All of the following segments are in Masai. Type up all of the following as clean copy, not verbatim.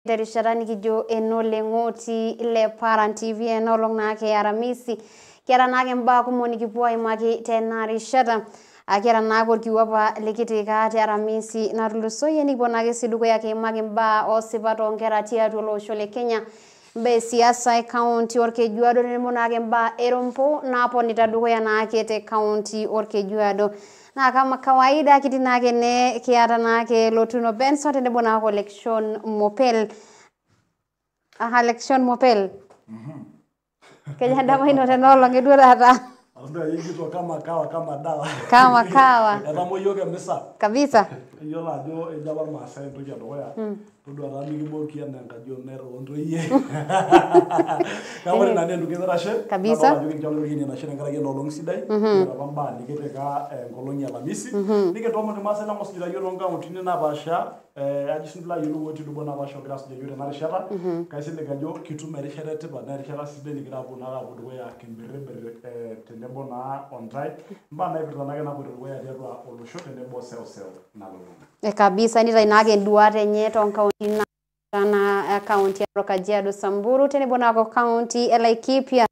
Terishata nikijo enoleng'oti le Paran TV enoolong naake Aramisi. Kiata naake mbaa kumok nikipuo aimaki tena rishata. Kiata naake orkiu apa likitika te Aramisi natulusoyie, nikipuo naake sii dukuya kiimaki mbaa osipat oonkera tiatua olosho le Kenya, mbaa e siasa e kaunti Orkejuado tenebo naake mbaa erompo naponita dukuya naake te kaunti Orkejuado. Naa kama kawaida kitii naake ene, kiata naake Lotuno Benson tenebo naake Lekishon Mopel. Aha, Lekishon Mopel. Kenya dama ino tenoolong eduo taata. Ijito kama kawa kama dawa. Kama kawa. Etamoyioki emisa. Kabisa. Iyiolo ajo ejo apa irmaasai entoki edukuya. Todua taa mikiboki enaa enkaji oner oontoyie. Kake ore ina naa entoki enashe. Kabisa. Nadol ajo kincho olorikini enashe tenkaraki ena olong sidai. Kiata apa mbaa nikitika enkolong'i e Alamisi. Nikintoomon irmaasai lang osujuta iyiook toonkauntini napaasha. Ajo sinanu piilo ayiolou otii lubot napaasha ogira asuj iyiook tena rishata. Kaisilig ajo kitum erishata etipat naa erishata sidai nikigira apuo naa apuo dukuya kimbiribir tenebo naa ontae mbaa naipirta naake napoito dukuya tiatua olosho tenebo seuseu nalulung'a. Kabisa, nitayu naake enduat enye toonkauntini na kaunti ya Kajiado, Samburu tenebo naako kaunti e Laikipia.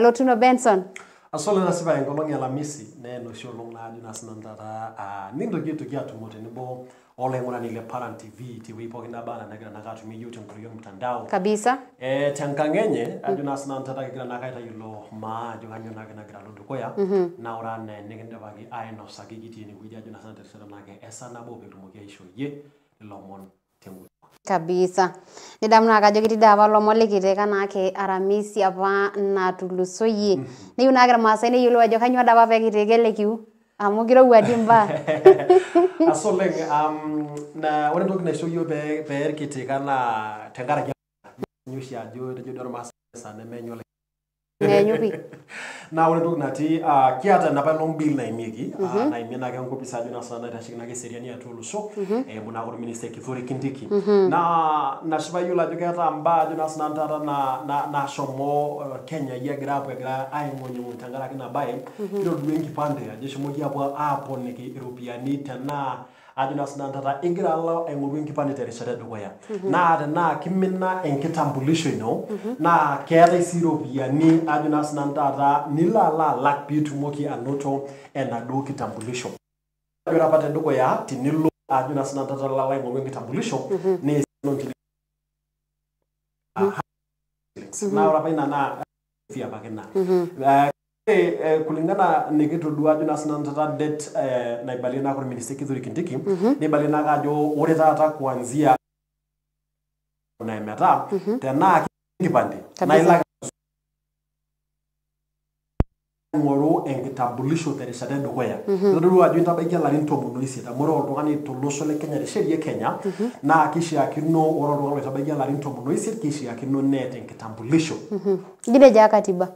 Lotuno Benson. Ashe oleng, nasipa enkolong e Alamisi naa enoshi olong naajo naa sinanu taata nikintoki aitoki atumo tenebo olaing'urani le Paran TV tewueji pookin naba anaa nagira naake atumie iyiok tenkoitoi ormutandao. Kabisa. Tenkang enye ajo naa sinanu taata kigira naake aitayiolo maa ajo kanyoo naake nagira alo dukuya. Naa ore anaa enikindipaki ainosaki kitii enewueji ajo naa sinanu terishata naake esaa nabo peekitumoki aishoo iyie ilomon tenguton. Kabisa. Nidamu naake ajo ketii dii apa ilomon likiteka naake Aramisi apa natulusoyie. Neyieu naake irmaasai neyiolou ajo kanyoo dii apa peekiteka ele kiu. Amu kirowua dii imbaa. Ashe oleng, na ore entoki naisho iyiok pee kitika naa tenkaraki oshi ajo etejo duo irmaasai esaa nemeenyu Meenyu pii. Naa ore entoki natii, kiata enapa elong bill naimieki, naimie naake enkopis ajo naa sinanu naitasheki naake eseriani atua olosho, eimu naake orministai Kithure Kindiki. Naa nashipa iyiolo ajo keeta mbaa ajo naa sinanu taata nashomo Kenya iyie egira apuo egira aing'unying'uny tenkaraki ina bae. Kitodua enkipande ajo eshomoki apuo aaponiki iropiyiani tenaa ajo naa sinanu taata igira alo aing'oru enkipande terishata edukuya. Naa tenaa kimina enkitambulisho ino, naa keetae sii iropiyiani ajo naa sinanu taata nilo alo alak piitumoki anoto enaduo kitambulisho. Ore apa tedukuya tinilo ajo naa sinanu taata alo aing'oru enkitambulisho naa esiana onchilingini naa ore apa ina naa fee apake ina. Kulingana nikitodua ajo naa sinanu taata date naibalie naake orministai Kithure Kindiki, neibalie naake ajo ore taata kuanzia na metaa tenaa enkipande naa ilak aing'oru enkitambulisho terishata edukuya. Kitodolu ajo intabaikia ilarin 18, amu ore oltung'ani tolosho le Kenya te sheria e Kenya naa kishiakino ore oltung'ani oitabaikia ilarin 18 kishiakino neeta enkitambulisho. Eji nejia katiba.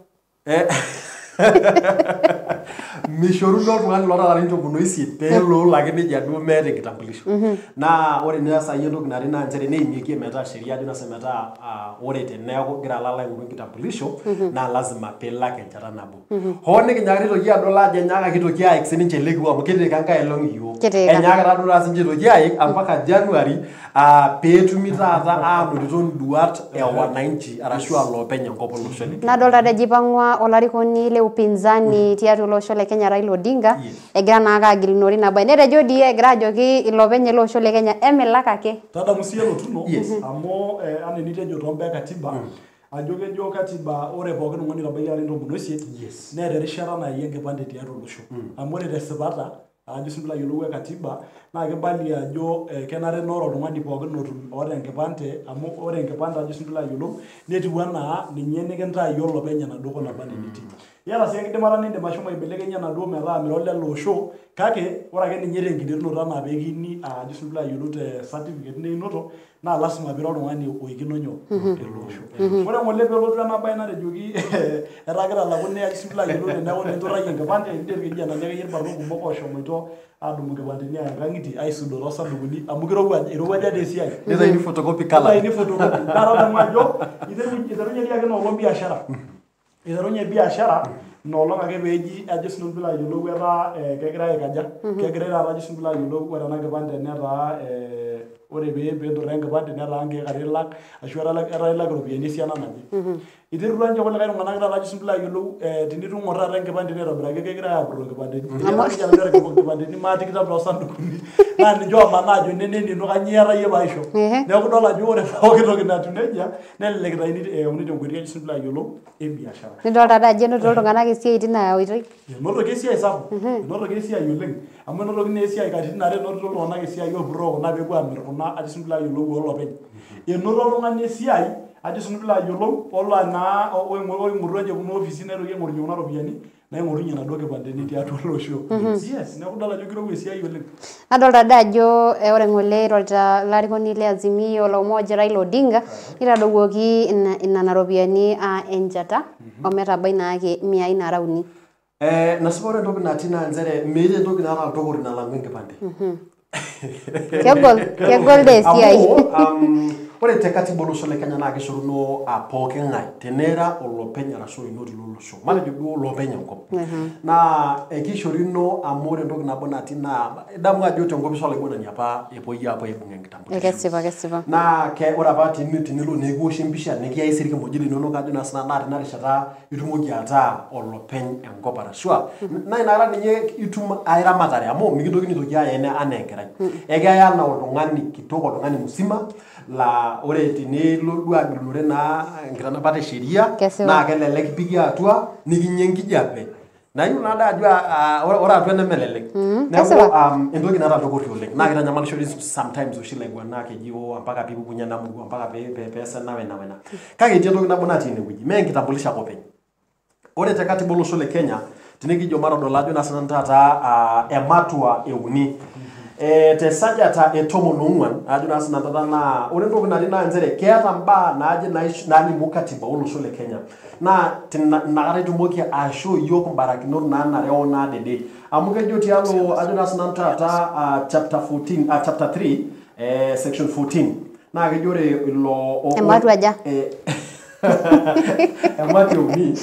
Mishoruno oltung'ani loota ilarin 18 peelo ake nejia duo meeta enkitambulisho. Naa ore naa saai entoki natii naa nchere neimieki metaa sheria ajo naa metaa ore teneeku igira alo aing'oru enkitambulisho naa lazima piilak enchata nabo. Hoo nikinyaaka toki adol ajo enyaakaki toki aik sininche ele kiu amu kitiika enkae olong iyiook. Enyaaka taduo taata sininche aitoki aik mpaka January peetumi taata aanotito nduat e wananchi arashu aa loopeny enkop olosho le Kenya. Nadolta ajo eipang'ua olarikoni le upinzani tiatua olosho le Kenya Raila Odinga egira naake agilunore ina bae. Netejo dii egira ajoki ilopeny ele osho le Kenya emilak ake. Tadamu siyie Lotuno amu anaa enitejo toombaa e katiba ajo kejo katiba ore pooki tung'ani oitabayie ilarin 18 neeta erishata nayie enkipande tiatua olosho. Amu ore tesipata ajo sinanu piilo ayiolou e katiba naa kibalie ajo kenare naa ore oltung'ani pookin oota enkipande, amu ore enkipande ajo sinanu piilo ayiolou netiu anaa ninye nikintaa iyie olopeny enaduo kop naba enaa enitii. Iyata sii enkidimata nindim ashomo aibelekenya enaduo metaa mira olele osho, kake ore ake ninye tenkiterunoto anaa peekini ajo sinanu piilo ayiolou te certificate neinoto naa lasima piira oltung'ani oikino nyoo ele osho. Ore ng'ole peelotu ena bae natejoki etaa kitalakuni ajo sinanu piilo ayiolou teneeku ninturrayie enkipande, nitii irkijanani akeyie irbarnot kumok ooshomoito adumu inkipandeni aaya inkang'itie aisudoo toosandukuni amu kirowuaja dii esiai. Nitayuni photocopy colour. Nitayuni photocopy. Naa tadamu ajo iterunye dii ake ina olong biashara. Iterunye biashara ina olong ake peeji ajo sinanu piilo ayiolou etaa kegirai aikaja. Kegirai taata ajo sinanu piilo ayiolou ore ena kipande netaa Ore pee inturaa enkipande netaa nkeek are ilak ashu etaa ilak iropiyiani esiana naje. Iterutua ninche kulikae tung'anak taata ajo sinanu piilo ayiolou tenitung'or taata enkipande ino aitobiraki kegirae apuroo inkipandeni. Etii inkipandeni maa tikitam toosandukuni naa ninche omanaa ajo nene enino kanyoo iyata iyie paisho. Neeku idol ajo ore pooki toki natiu nejia nelelek itayuni eyauni tenkoitoi ajo sinanu piilo ayiolou e biashara. Nidolta taa ajo enotito iltung'anak esiai tina oitoi. Enotoki esiai sapuk, enotoki esiai oleng amu enotoki naa esiai katitin are enotito iltung'anak esiai opurroo kuna peepuo amir kuna ajo sinanu piilo ayiolou olopeny. Enoto oltung'ani esiai ajo sinanu piilo ayiolou olo naa oing'orua ninche kuna ofisini naitoki aing'orunye kuna ropiyiani naing'orunye inaduo kipandeni tiatua olosho. Yes, neeku idol ajo kirowua esiai oleng. Nadolta dii ajo ore ng'ole irorita ilarikoni le Azimio la Umoja Raila Odinga nitadowuoki nena ropiyiani enchata ometabai naake 303. Nasipa ore entoki natii naa nchere meeta entoki naata oltokori nalang'u enkipande. Kegol, kegol dee esiai. Amu ore te katiba olosho le Kenya naa kishoruno pooki ng'ae tenera olopeny arashu oinoti lolosho matejo duo olopeny enkop naa ekishorino amu ore entoki nabo natii naa idamu ajo tenkopis olaiguanani apa epuoi apuo aibung enkitambulisho. Kesipa, kesipa. Naa ore apa tenilo nikiwoshi empisha nikiyai sii irkimojik linonok ajo naa sinanu naa tina rishata itumoki ataa olopeny enkop arashua naa inakata ninye itum ai ramatare amu mikintokini aitoki aya ene anaa enkerai ekiyai anaa oltung'ani kitok oltung'ani musima la ore tenilo duo agilunore naa nkitanapat e sheria naa kelelek ipiki atua nikinya enkijape naa iyiolo naa ajo ore atua nemelelek. Neeku entoki naata oltokori oleng naa kitanyamalisho dii sometimes oshi ilaiguanak eji oo mpaka piipukunye ena murua mpaka peesa ena wena wena kake etii entoki nabo natii inewueji mee enkitambulisho ake openy. Ore te katiba olosho le Kenya tenikijo matodol ajo naa sinanu taata ematua euni te sajata e 14 ajo naa sinanu taata naa ore entoki natii naa nchere keeta mbaa naaje nalimu katiba olosho le Kenya naa inakata itumoki aishoo iyiok imbarakinot naanare o naadede amu kejo tialo ajo naa sinanu taata chapter 14 chapter 3 section 14 naa kejo ore ilo Ematua aja? Ematua uni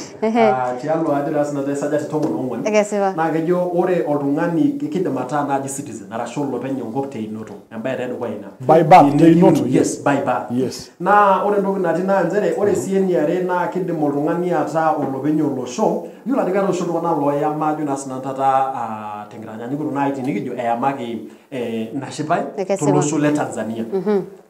tialo ajo naa sinanu esajati 14. Kesipa. Naa kejo ore oltung'ani kidim ataa naaji citizen arashu olopeny enkop teinoto embae taa edukuya ina. By birth, teinoto, yes, by birth. Yes. Naa ore entoki natii naa nchere ore sii eniare naa kidim oltung'ani ataa olopeny olosho yiolo ajo keeta oshi iltung'anak looyama ajo naa sinanu taata tenkitanyanyukoto naaji tenikijo eyamaki Nashipai tolosho le Tanzania.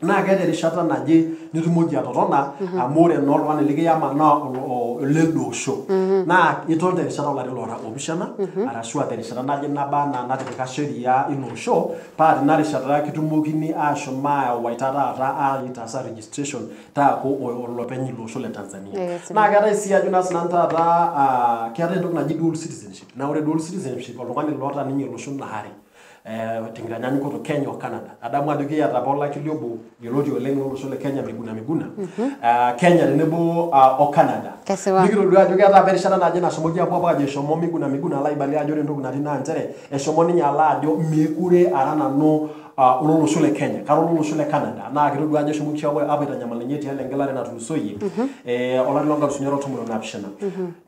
Naa keeta erishata naje nitumoki atotona amu ore naa oltung'ani likiyama naa olelde osho. Naa iton terishata olarin loora oopishana arashu terishata naje naba anaa natipika sheria ilo osho paa tina rishata kitumokini ashom ayawaita taata aitaasa registration taaku olopeny ilo osho le Tanzania. Naa keetae sii ajo naa sinanu taata keetae entoki naji dual citizenship. Naa ore dual citizenship oltung'ani loota ninye iloshon aare. Tenkitanyanyukoto Kenya o Canada. Adamu ajo kiata apa olakili obo yioloti oleng lolosho le Kenya Miguna Miguna. Kenya tenebo o Canada. Nikitodua ajo keeta apa erishata naje nashomoki apuo ajo eshomo Miguna Miguna alo aibalia ajo ore entoki natii naa nchere eshomo ninye alo ajo meekure ara nanu ololosho le Kenya kara ololosho le Canada naa kitodua ajo eshomoki apuo aitanyamal ninye tialo engelare natulusoyie olari loo nkalifuni are o tomon o naapishana.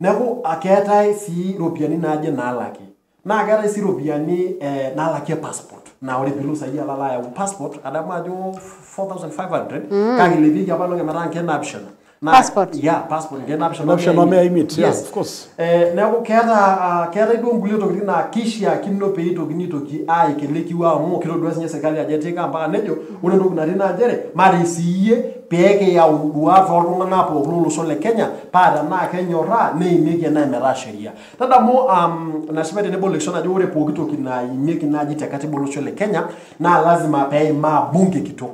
Neeku keetae sii iropiyiani naaje naalaki. Naa keetae sii iropiyiani nalakie passport. Naa ore piilo saai alo ayau passport adamu ajo 4500 kake ilepieki apa olong metaa nkeek naapishana. Passport? Yeah, passport nkeek naapishana. Naapishana o mia imiet, yeah, of course. Neeku keeta keetae duo nkulie tokitin naa kishiakino peitokini aitoki aikelekiwa amu kitodua sinye serkali ajo etika mpaka nejo ore entoki natii naa nchere matisiyie pee kiyau nduat oltung'anak pookin lolosho le Kenya paa tenaa kenyorraa neimieki ena metaa sheria. Tadamu nashipa tenebo election ajo ore pooki toki naimieki naaji te katiba olosho le Kenya naa lazima peimaa bunge kitok.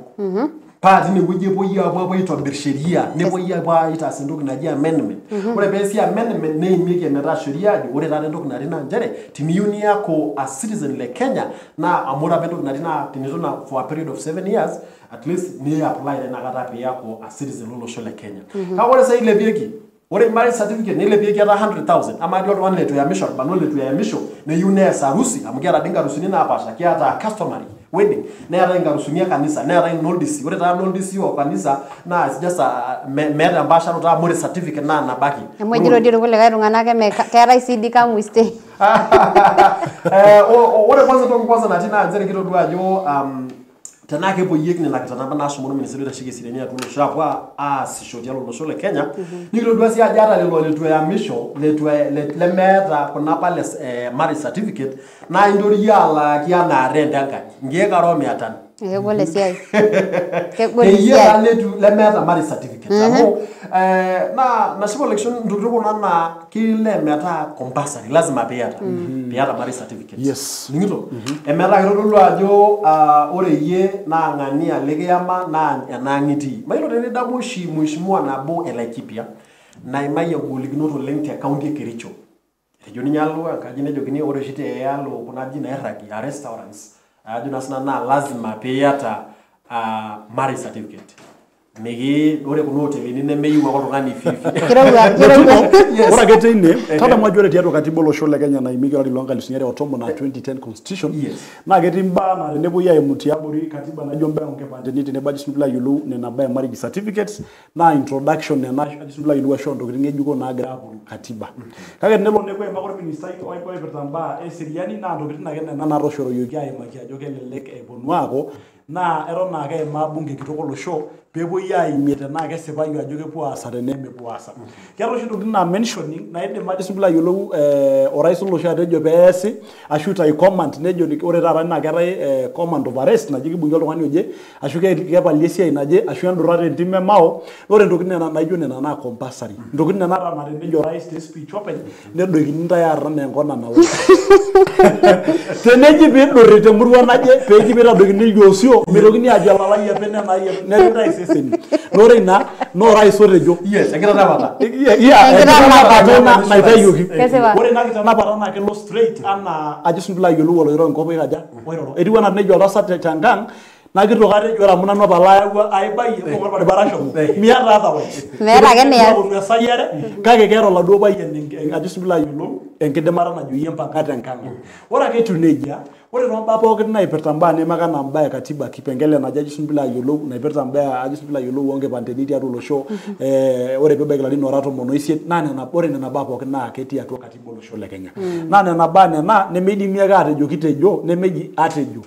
Paa tinewueji epuoi apuo aitobir sheria nepuoi apuo aitaas entoki naji amendment. Ore peesi amendment neimieki metaa sheria ajo ore taata entoki natii naa nchere teniyieu niaku a citizen le Kenya naa amu ore apa entoki natii naa teniton for a period of 7 years at least ni apply tenakata piaku a citizen lolosho le Kenya. Kake ore sai ilepieki ore marriage certificate nilepieki ata 100,000 amaa dii oltung'ani leitu eyamisho orbarnot leitu eyamisho neyieu nees harusi amu kiata dii nkarusini napaasha kiata customary wedding neetae nkarusini e kanisa neetae inoldisi. Ore taa inoldisi o kanisa naa it's just meeta empaasharoto amu ore certificate naa nabaki. Amu ejito dii irkulikae tung'anak keetae sii dii come we stay. Ore kwanza entoki kwanza natii naa nchere kitodua ajo Tenaa kepuoyieki nena kitanapa naashomo orministai oitasheki eseriani atua olosho apuo aasisho tialo olosho le Kenya nikitodua sii ajo ata lelo leitu eyamisho lemeeta kuna pala marriage certificate naa intori alaaki anaa rent enkaji 2,500. Kegol esiai. Kegol esiai. Leitu lemeeta marriage certificate amu naa nashipa election ntokitin kuna naa kile metaa compulsory lazima piata marriage certificate. Yes. Ningito emetaa kitodolu ajo ore iyie naa ng'ania likiyama naa enaang' itii. Mayiolo tenidamu oshi mheshimiwa nabo e Laikipia naimayie ngolikinot oleng te county e Kericho. Etejo ninye alo enkaji nejokini ore oshi tialo kuna ajijik nairragi aa restaurants ajo naa sinanu naa lazima piata marriage certificate. Miki ore kuna hotelini nemeyieu ake oltung'ani fifi. Kirowua. Ore ake teine tadamu ajo ore tiatua katiba olosho le Kenya naimieki olari loo nkalifuni are o tomon aa 2010 constitution naa ketii mbaa naa tenepuoi aimu tiabori katiba naijo mbaa oonkipandeni tenebo ajo sinanu ayiolou nena baa e marriage certificates naa introduction nena ajo sinanu ayiolou ashu ntokitin ng'ejuko naagira aponu katiba. Kake tenelo nepuo aimaki orministai oipirta mbaa eseriani naa ntokitin ake nena naatoshoroyioki aimaki ajo kelelek eponu aaku naa eton aa keimaa bunge kitok olosho peepuoi aimie tenaa kesipayu ajo kepuo aasa tenemepuo aasa. Keeta oshi ntokitin naa mentioning naidim ajo sinanu ayiolou orais lolosho atejo peesi ashu itai command nejo ore taata naa keetae command of arrest naji kibung'i oltung'ani oje ashu kepali esiai naje ashu endurra tentim e Mao. Ore ntokitin nena naijo nena naa compulsory. Ntokitin nena naa tenejo orais te speech openy nedoikini ntae aar enaa enkona naoto. Teneji piidurri temurua naje peeji piitadoikini iljoosio mitokini aajo elalai apa ene naa nitae iseseni. Naa ore ina naa orais otejo. Yes, enkitanapata. Enkitanapata naitayioki. Ore ina kitanapata naa kelo straight anaa ajo sinanu ayiolou oloiro enkop oikaja oiroro. Etiu enaa tenejo oltasat tenkang' naa kitoki atejo ore amu nanu apa layawua aibayie mbung'a orbaribara shomo. Miata otherwise. Meeta ake nias. Esai are kake keeta oladuo payian ajo sinanu ayiolou enkidimata najo iyie mpanga tenkang'. Ore ake etiu nejia ore too mbaa pookin naipirta mbaa nemaka naa mbaa e katiba kipengele najo ajo sinanu ayiolou naipirta mbaa ajo sinanu ayiolou oonkipandeni tiatua olosho ore peebaiki ilarin oora 18 naa nena ore nena baa pookin naa ketii atua katiba olosho le Kenya. Naa nena baa nena nemeidimi ake aatejo kitejo nemeji atejo.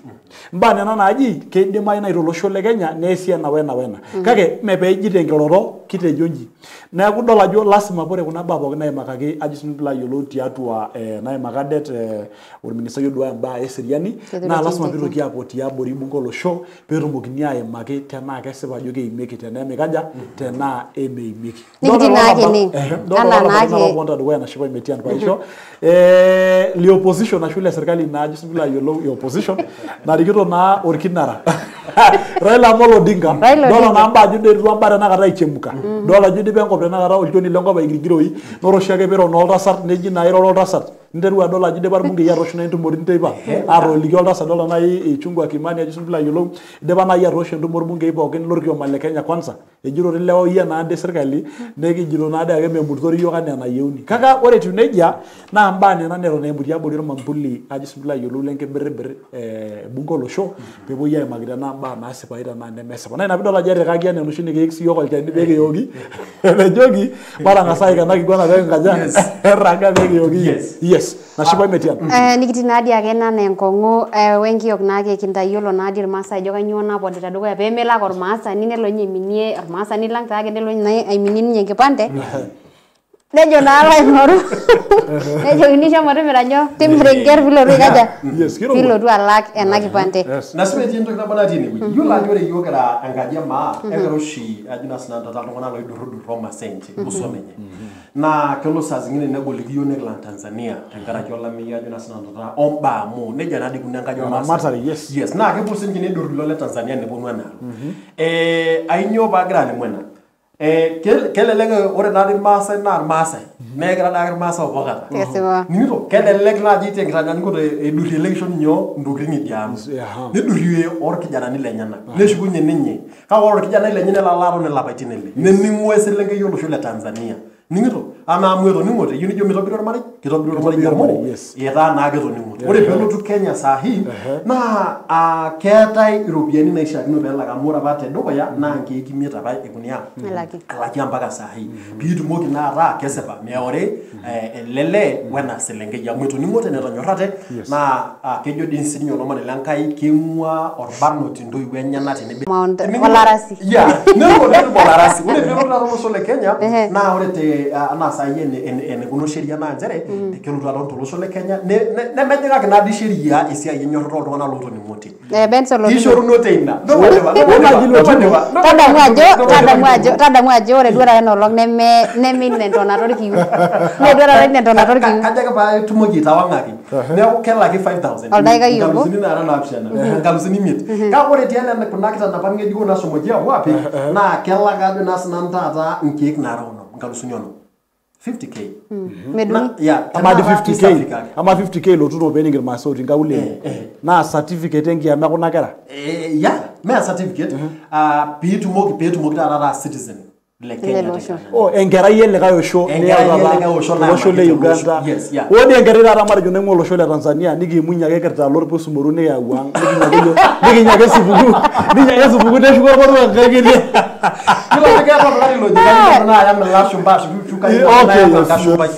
Mbaa nena naaji keidimayu nai tolosho le Kenya neesi ena wena wena. Kake mme peeji tenkiroroto kitejo nji. Neeku idol ajo lasima ore kuna baa pookin naimakaki ajo sinanu ayiolou tiatua naimaka det orministai oduaya mbaa eseriani naa lasima piitoki aapuo tiabori bunge olosho peetumokini aimaki tenaa kesipa ajo keimieki tenemikaja tenaa emeimieki. Nikitii naake ene. Anaa naake. Dukuya nashipa Metian paisho le opposition ashu le serkali naa ajo sinanu ayiolou e opposition narikito naa orkinara Raila Amolo Odinga. Dola naa mbaa ajo iderutua mbaa tenakata aichemuka. Dola ajo idipa enkop tenakata olchoni lenkop aigirigiroi naa ore oshiake piiro naa oltasat neji naa iroro oltasat niteru adol ajo idipa irbungei atoosho nai intumoritin teipa aatoliki oltasat dola nai Ichung'wa Kimani ajo sinanu ayiolou idipa nai atoosho entumo orbungei pookin lorkioma le Kenya Kwanza ejito ilewa iyie naade serkali nekijito naade ake memutori iyiok anaa enayieuni. Kake ore etiu nejia naa mbaa nena neton eimu tiabori ormambuli ajo sinanu ayiolou lenkibiribir bunge olosho peepuoi aimaki tenaa mbaa naasipayu tenaa nemesipa. Naa ina piidol ajo etipikaki enaa enoshi nikiik siyiok olchani pee kiyoki etejoki matang'asa aik ena kiguana pee kinkaja erraga pee kiyoki. Yes. Nashipa Metian. Nikitii naadi ake ena naa enkong'u wenkiok naake kintayiolo naadi irmaasai ajo kainyoo naponita dukuya peemelo ake ormaasani nelo ninye aiminie ormaasani lang taake nelo ninye aiminie ninye enkipande nejo naa alo aing'oru nejokini shomo timira nyoo timira enker pilotu aikaja pilotu alak ena kipande. Nasipa etii entoki nabo natii enewueji. Yiolo ajo ore iyiok kira enkaji e maa ekira oshi ajo naa sinanu taata iltung'anak loidurrudur omasaa enche osuam enye. Naa kelo saa zingine negoliki iyiok nikilang Tanzania tenkaraki olameyu ajo naa sinanu taata ombaa amu nejia naadi ikununo enkaji ormaasai. Yes, naa kepuo sininche neidurru ilo le Tanzania neponu enaalo. Ainyoo paagira alimu ena? Kelelek ore naadi irmaasai naa irmaasai meekira naake irmaasai opa kata. Ning'ito kelelek naaji tenkitanyanyukoto eidurrie election nyoo intokitin idialo nidurrie orkijanani lenyenak neshukunye ninye kake ore orkijanai lenye nelo alo aton ilapaitin ile nening'u eselenkei olosho le Tanzania Ningito ama amu etoning'ote iyieu nijo mitobiri ormarei kitobiri ormarei amu etaa naake etoning'ote. Ore peelotu Kenya sahi naa keetae iropiyiani naishiakino peelak amu ore apa tedukuya naa nkeek imiet apa ikuni elaki mpaka sahi piitumoki naa ataa kesipa meore ele lee wena selenkei amu etoning'ote netonyorrate naa kejo dii sininye olomoni lenkai king'ua orbarnoti intoiwuo enyenak tenebo olarasi. Nelo netum olarasi. Ore peelotu taata olosho le Kenya naa ore te anaa sahi enikuno sheria naa nchere kelotu aton tolosho le Kenya nemejing'aki naa dii sheria esiai enyorrata ooltung'anak lootoning'ote. Kishorunote ina. Tadamu ajo ore duo taata ena olong neme ina entonata orkiu. Mme duo taata ina entonata orkiu. Kajo ake paa itumoki aitawang'aki. Neeku kelaki 5,000. Oldaikai obo. Nkalusuni naara naapishana. Nkalusuni imiet. Kake ore tialo kuna kitanapat ng'ejuko naashomoki aapuo aapik naa kelak ajo naa sinanu taata nkeek naara onom. Nkalusuni onom. 50K. Medungi. Ama 50K. Ama 50K lotuno pening irmaasai otii nkaulele. Naa certificate enkiama kuna kera. Yeah, mee certificate. Piitumoki taata ataa citizen le Kenya. Oh, enkerai elikae osho olosho le Uganda. Ore enkerai taata matejo naing'ua olosho le Tanzania nikiimunyie ake kirta lorpusumoru nikiyau ang' nikinya ake supukuu neshuko orkoruo enkang'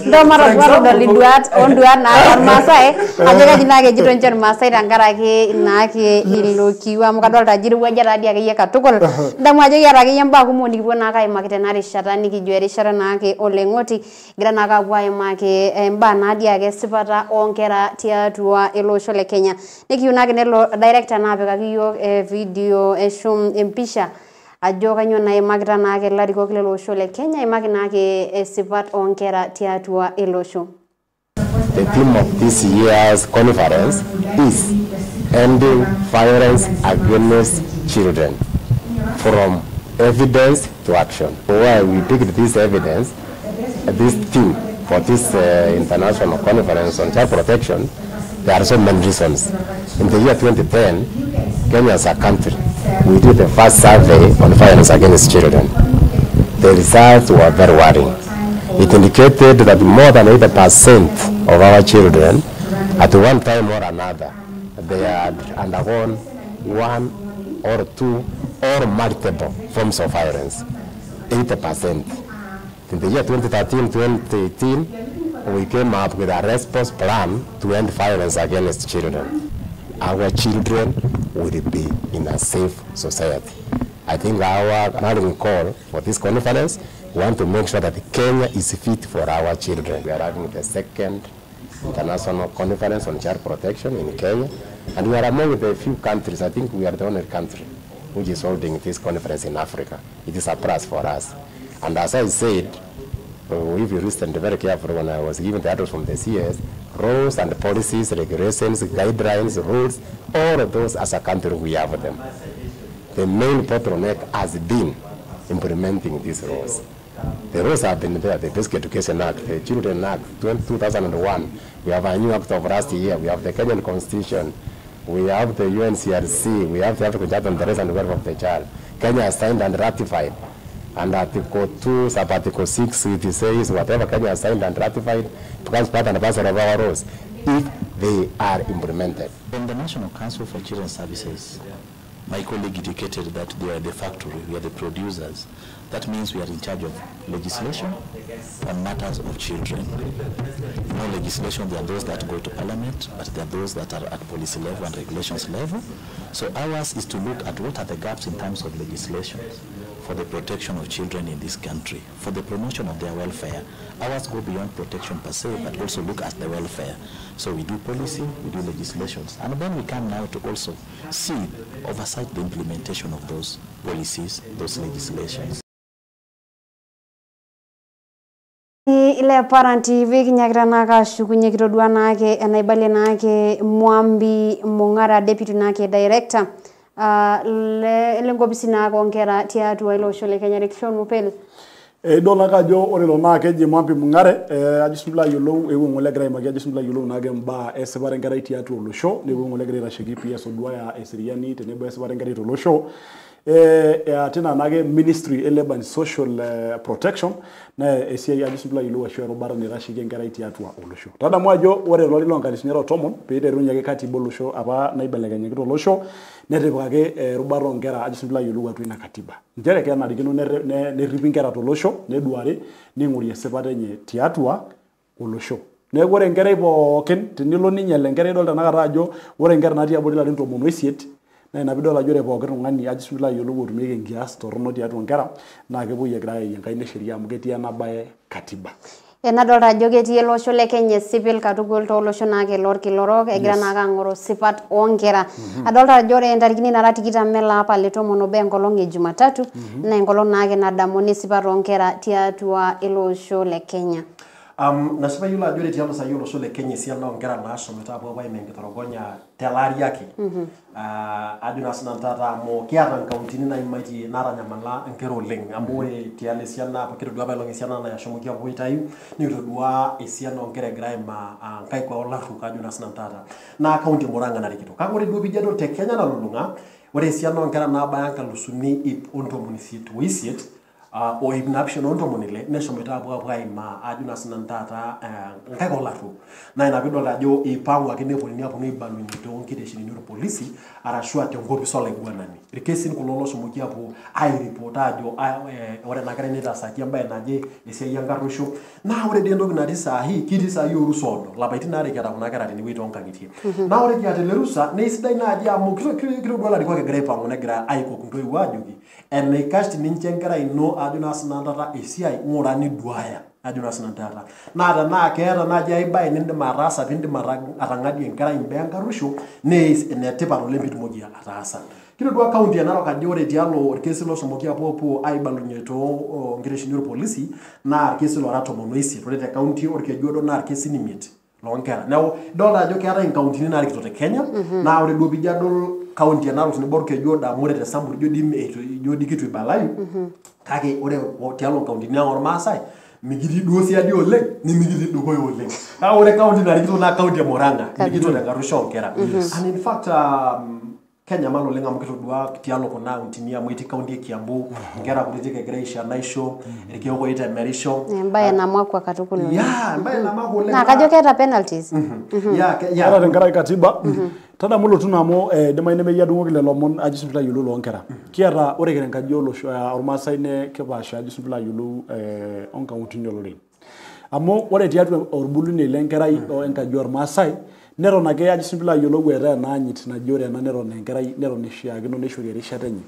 Ntomatodol induat onduat naa ormaasai ajo kaji naa kejito ninche irmaasai tenkaraki naake ilo kiu amu kadolta ajo irowuaja taadii akeyie katukul. Ndamu ajo kiata akeyie mbaa kumok nikipuo naake aimaki tena rishata nikijo erishata naake oleng'oti egira naake apuo aimaki mbaa naadii ake esipata oonkera tiatua ele osho le Kenya. Nikiyieu naake nelo director naa apikaki iyiok video eshum empisha ajo kainyoo naimakita naake ilarikok lele osho le Kenya imaki naake esipat oonkera tiatua ele osho. The theme of this year's conference is Ending Violence Against Children, from Evidence to Action. Why we picked this evidence, this theme for this international conference on child protection, there are so many reasons. In the year 2010, Kenya as a country, we did the first survey on violence against children. The results were very worrying. It indicated that more than 80% of our children, at one time or another, they had undergone one or two or multiple forms of violence. 80%. In the year 2013-2018, we came up with a response plan to end violence against children. Our children will be in a safe society. I think our rallying call for this conference, we want to make sure that Kenya is fit for our children. We are having the second international conference on child protection in Kenya, and we are among the few countries, I think we are the only country which is holding this conference in Africa. It is a plus for us. And as I said, if you listened very carefully when I was given the address from the CS, rules and policies, regulations, guidelines, rules, all of those as a country we have them. The main bottleneck has been implementing these rules. The rules have been there, the Basic Education Act, the Children Act, 2001, we have a new act of last year, we have the Kenyan Constitution, we have the UNCRC, we have the African Charter on the Rights and Welfare of the Child. Kenya has signed and ratified. And Article 2, Sub-Article 6, it says whatever Kenya has signed and ratified becomes part and parcel of our rules if they are implemented. From the National Council for Children's Services, my colleague indicated that they are the factory, we are the producers. That means we are in charge of legislation on matters of children. No legislation, there are those that go to parliament, but there are those that are at policy level and regulations level. So ours is to look at what are the gaps in terms of legislation for the protection of children in this country, for the promotion of their welfare. Ours go beyond protection per se, but also look at the welfare. So we do policy, we do legislations, and then we come now to also see, oversight the implementation of those policies, those legislations. Ile Paran TV kinyakita naake ashukunye kitodua naake enaibalie naake Mwambi Mung'ara deputy naake director le nkopisi naake onkera tiatua ilo osho le Kenya. Rikishon Mupel. Idol naake ajo ore ilo naa keji Mwambi Mung'are, ajo sinanu ayiolou ewuo ng'ole egira aimaki, ajo sinanu ayiolou naake mbaa esipata enkerai tiatua olosho, newuo ng'ole egira aitasheki PS Oduaya eseriani tenebo esipata enkerai tolosho. tina naake Ministry e Labor and Social Protection na esiai ajo simpla yiolou ashu erubata naitasheki enkerai tiatua olosho. Tadamu ajo ore tolari loo nkalifuni are o tomon peiterunye ake katiba olosho apa naibelekenyaki tolosho netipikaki erubata oonkera ajo simpla yiolou atua ina katiba. Nchere kenarikino nerripi inkera tolosho neduari ning'ori esipata enye tiatua olosho. Neeku ore enkerai pookin tenilo ninyal enkerai idol tenakata ajo ore inkera natii abori ilarin 18 naa ina piidol ajo ore pooki tung'ani ajo simpla ayiolou otumieki enkias torrono tiatua inkera naa kepuoi egirai ayayie enkaina e sheria amu ketii ena baye katiba. Enadolta ajo ketii ele osho le Kenya esipil katukul toolosho naake lorkila orok egira naake ang'oroo sipat oonkera. Adolta ajo ore ntarikini nara 20 ele apa le 11 enkolong e Jumatatu naa enkolong naake nadamuni sipat oonkera tiatua ele osho le Kenya. Nasipa yiolo ajo ore tialo sai olosho le Kenya esiana oonkera naashomoita apuo aimaa enkitorogonya tele ari ake. Ajo naa sinanu taata amu kiata nkauntini naimaitie naatanyamala inkera oleng amu ore tialo esiana kitodua apa elong esiana nashomoki apuo aitayu nikitodua esiana oonkera egira aimaa nkaik olarruok ajo naa sinanu taata naa kaunti e Murang'a narikito. Kake ore duo piijo adol te Kenya nalulung'a ore esiana oonkera naabaya 188 o 960 neshomoita apuo aimaa ajo naa sinanu taata nkaik olarruok. Naa ina piidol ajo eipang'uaki neponunui aponu aibalunye toonkiteshenini orpolisi arashu aa tenkopis olaiguanani. Irkesin kulo loshomoki apuo airipot aajo ore ena kerai nitaasaki embaye naje esiai enkarruisho. Naa ore dii entoki natii sahi kitii sahi orusa oodo lapaitin aare kiata kuna kera tenewueji toonkang'itie. Naa ore kiata ele rusa naa eisidai naaji amu kitodua ilarikok egira aipang'u negira aikok intoiwuo aajoki enaikash tenincho enkerai ino ajo naa sinanu taata esiai ng'ura niduaya ajo naa sinanu taata. Naa tenaa keeta naaji ai baye nindim ataasa piindim atang'adie enkerai imbaa enkarruisho naa enetipat oleng piitumoki ataasa. Kitodua kaunti e Narok ajo ore tialo irkesin loshomoki apuo aibalunye too nkitesheni orpolisi naa irkesin loora 18. Ore te kaunti Orkejuodo naa irkesin 5 loonkera. Neeku idolta ajo keetae inkauntini naarikito te Kenya naa ore duo piijo adol kaunti e Narok tenebo Orkejuodo amu ore te Samburu ijo dii kitu ibalayu kake ore tialo nkauntini ang ormaasai mikitii duo siadi oleng nimikitii dukuya oleng. Kake ore kaunti narikito naa kaunti e Murang'a narikito tenkarruisho oonkera. And in fact kenyamal oleng amu kitodua tialo kuna auntini amu etii kaunti e Kiambu inkera kutitik egira aisho enaisho irkeek oitemerisho. Embaye namakwa katukul oleng. Yeah, embaye namakwa oleng. Naa kajo keeta penalties. Ore tenkaraki katiba tadamu lotu naa amu eidimayu nemeyia adung'oki lelo omon ajo simpla ayiolou loonkera. Kiata ore kira enkaji olosho ormaasai ne kipaasha ajo simpla ayiolou onkauntini olorere. Amu ore tiatua orbulunei lenkerai enkaji ormaasai neton ake ajo simpla ayiolou eetae ena anyit naji ore ena neton enkerai neton eishiakino neishori erishata enye.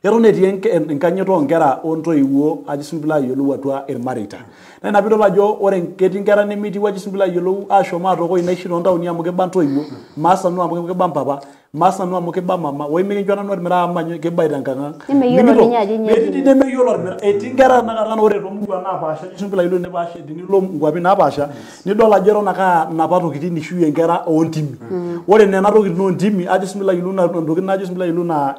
Eton etii enkanyit oonkera ontoiwuo ajo simpla ayiolou atua irmareita. Naa ina piidol ajo ore ketii inkera nemitiwu ajo simpla ayiolou ashom aatokoi inaishi toontaoni amu kiba intoiwuo, maas nanu amu kiba mpapa, maas nanu amu kiba mama, woi mikincho nanu ormiraa amu kiba tenkang ang'. Nemeyiolo ninye ajo nyoo Metii nemeyiolo ormiraa. Etii inkera tenakata naa ore toomuruan napaasha ajo simpla ayiolou nepaasha tenilo nkuapi napaasha nidol ajo eton ake aa inapa tokitin ishuyie inkera oontimi. Ore nena tokitin oontimi ajo simpla ayiolou naa ntokitin ajo simpla ayiolou naa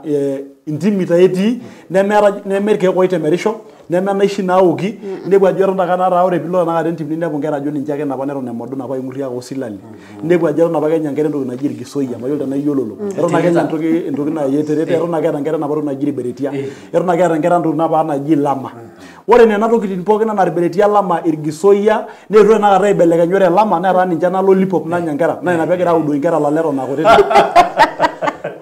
intimi taa etii nemeeta neme irkeek oitemerisho neme naishi naoki inepu ajo eton ake taa ore piilo tenakata entim ninepu inkera ajo ninche ake napa neton emodo napa aing'urri ake osilali. Inepu ajo eton apake enya inkera entoki naji irgisoyia mayiolo tenaa iyiololo. Eton ake enya entoki naji eterete eton ake eeta inkera enapa toki naji irberetia eton ake eeta inkera entoki napa naji ilama. Ore nena tokitin pookin anaa irberetia lama irgisoyia neetuo tenakata aibelekenya ore elama netaa ninche ena lollipop nanya inkera naa ina peegira audoo inkera lala eton aa kutitik.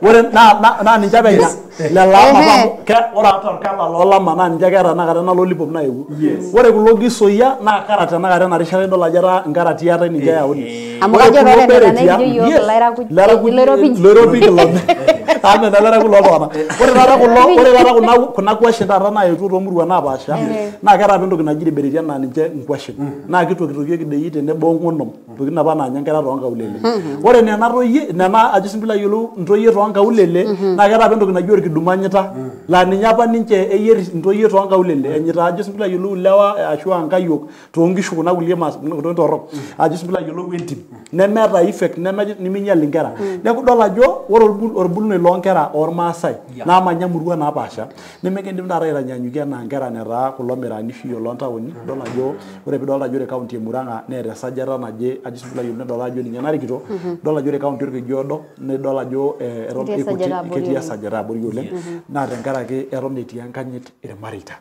Ore naa ninche apa enya lelo ama apa amu ore ata orkala loolama naa ninche ake eeta tenakata ena lollipop naewuo. Ore kulo gisoyia naa karat tenakata ena rishata idol ajo etaa nkarati eetae ninche eyauni. Amu Ore kajo kulo ore nena beretia nikijo yiok yes ilairakuj iloiropij. loiropij kilome. Amu nena ilairakuj looltung'anak. Ore taata kulo ore taata kuna kwashen taata naaetuo toomuruan napaasha naa keeta apa entoki naji irberetia naa ninche nkwashen. Naa kitokitokieki dei tenebo ong'onom ntokitin apa naanya inkera toonkaulele. Ore nena toyie nena ajo simpla ayiolou intoyie toonkaulele naa keeta apa entoki naji orkidumanyita laa ninye apa ninche eyier intoyie toonkaulele enyita ajo simpla ayiolou ilewa ashu aa nkayiok toonkishu kuna kulie torrok ajo simpla ayiolou entim. Nemeeta effect neminyal inkera. Neeku idol ajo ore orbulunei loonkera ormaasai naamanya murua napaasha nemekindim taata aitanyanyukie enaa nkera netaa kulo miraani oshi loontaoni. Idol ajo ore piidol ajo ore county e Murang'a neeta esajata naje ajo sii piilo ayiolou nidol ajo ninye narikito. Idol ajo ore county Orkejuodo nidol ajo eton ketii esajata abori oleng naa tenkaraki eton etii enkanyit irmareita.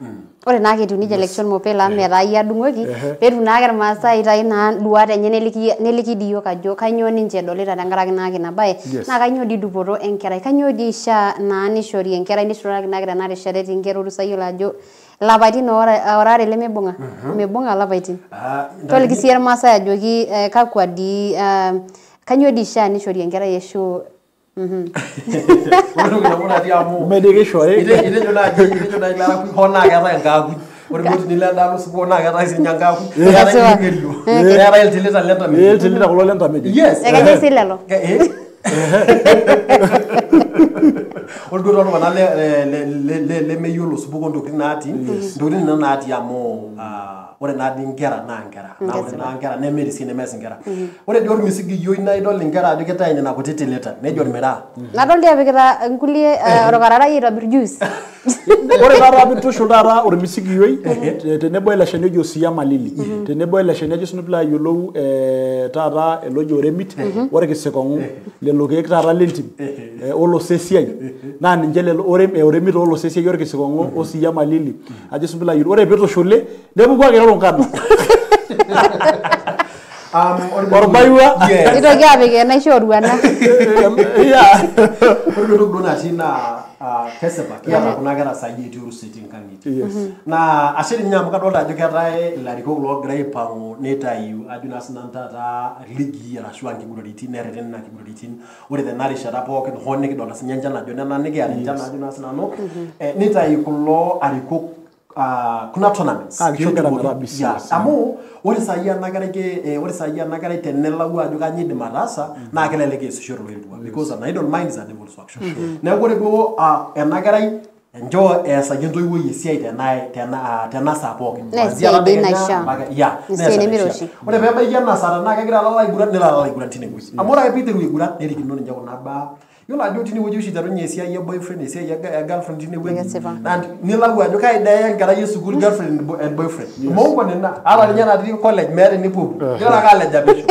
Ore naake etiu nejia Lekishon Mopelo amu metaa iyie adung'oki peetum naake irmaasai aitayu naa nduat enye neliki dii iyiok ajo kainyoo ninche edolita tenkaraki naake ina bae naa kainyoo dii dupoto enkerai, kainyoo dii ishaa naa nishori enkerai nishoraki naake tena rishata etii inkera orusa yiolo ajo lapaitin orare lemibung'a mibung'a lapaitin. Toliki sii irmaasai ajoki kakwa dii kainyoo dii ishaa nishori enkerai ashu Ore entoki nabo natii amu Medikishori. itejo naaji ilarakui hoo naa keetae enkaakui. Ore duo tinilo endaalo osupuko naa keetae sininye enkaakui. Neetae ilng'erio. Neetae iltilita lentamejo. Iltilita kulo lentamejo. Yes. Ekenyai sii lelo. Ore duo tooltung'anak lemeyiolo osupuko ntokitin naatii, ntokitin nena naatii amu ore naadii inkera naa inkera. Naa ore naa inkera nemeeta esiai nemeas inkera. Ore dii ormisikiyioi naa idol inkera ajo kitayu nena kuti tilita nejo ormiraa. Nadol dii epikita nkulie orkararai aitobir juice. Ore taata piintushul taata ormisikiyioi tenebo ele shani oji osiama lili tenebo ele shani ajo sii piilo ayiolou taata eloji oremit orkisikong'u lelo keek taata lentim olosesiai naa ninche lelo oremit olosesiai orkisikong'u osiama lili ajo sii piilo ayiolou ore piitushuli nepuku ake ronkano. Orbaiwa. Nitoki apik enaisho oruana. Ore entoki duo natii naa kesipa kiata kuna kera saai etii orusa etii inkang'itie. Naa ashe ninye amu kadolta ajo keetae ilarikok loogira aipang'u nitayu ajo naa sinanu taata ligii arashu nkiguraritin nereten nena kiguraritin. Ore tena rishata pookin hoo nikidolta sinye enchan ajo nena nikiata enchan ajo naa sinanu nitayu kulo arikok kuna tournaments. Amu ore saai ena kerai ore saai ena kerai tenelau ajo kanyoo idim ataasa naa kelelek easisho toloitua because an idle mind is a devil's workshop. Neeku ore duo ena kerai enchoo easaki entoiwuoi esiai tena saa pookin. Ore peebaiki ena saa tenaa kegira alalo aiguran nelo alalo aiguran tinewueji. Amu ore ake piiteru aiguran nerikino ninche kuna baa. Yiolo ajo tinewueji oshi iterunye esiai e boyfriend esiai e girlfriend tinewueji. Naa nilau ajo kai dee enkerai e sukuul girlfriend and boyfriend. Mongo nena ata ninye natii college meeta enipuopuo. Yiolo ake aleja pesho.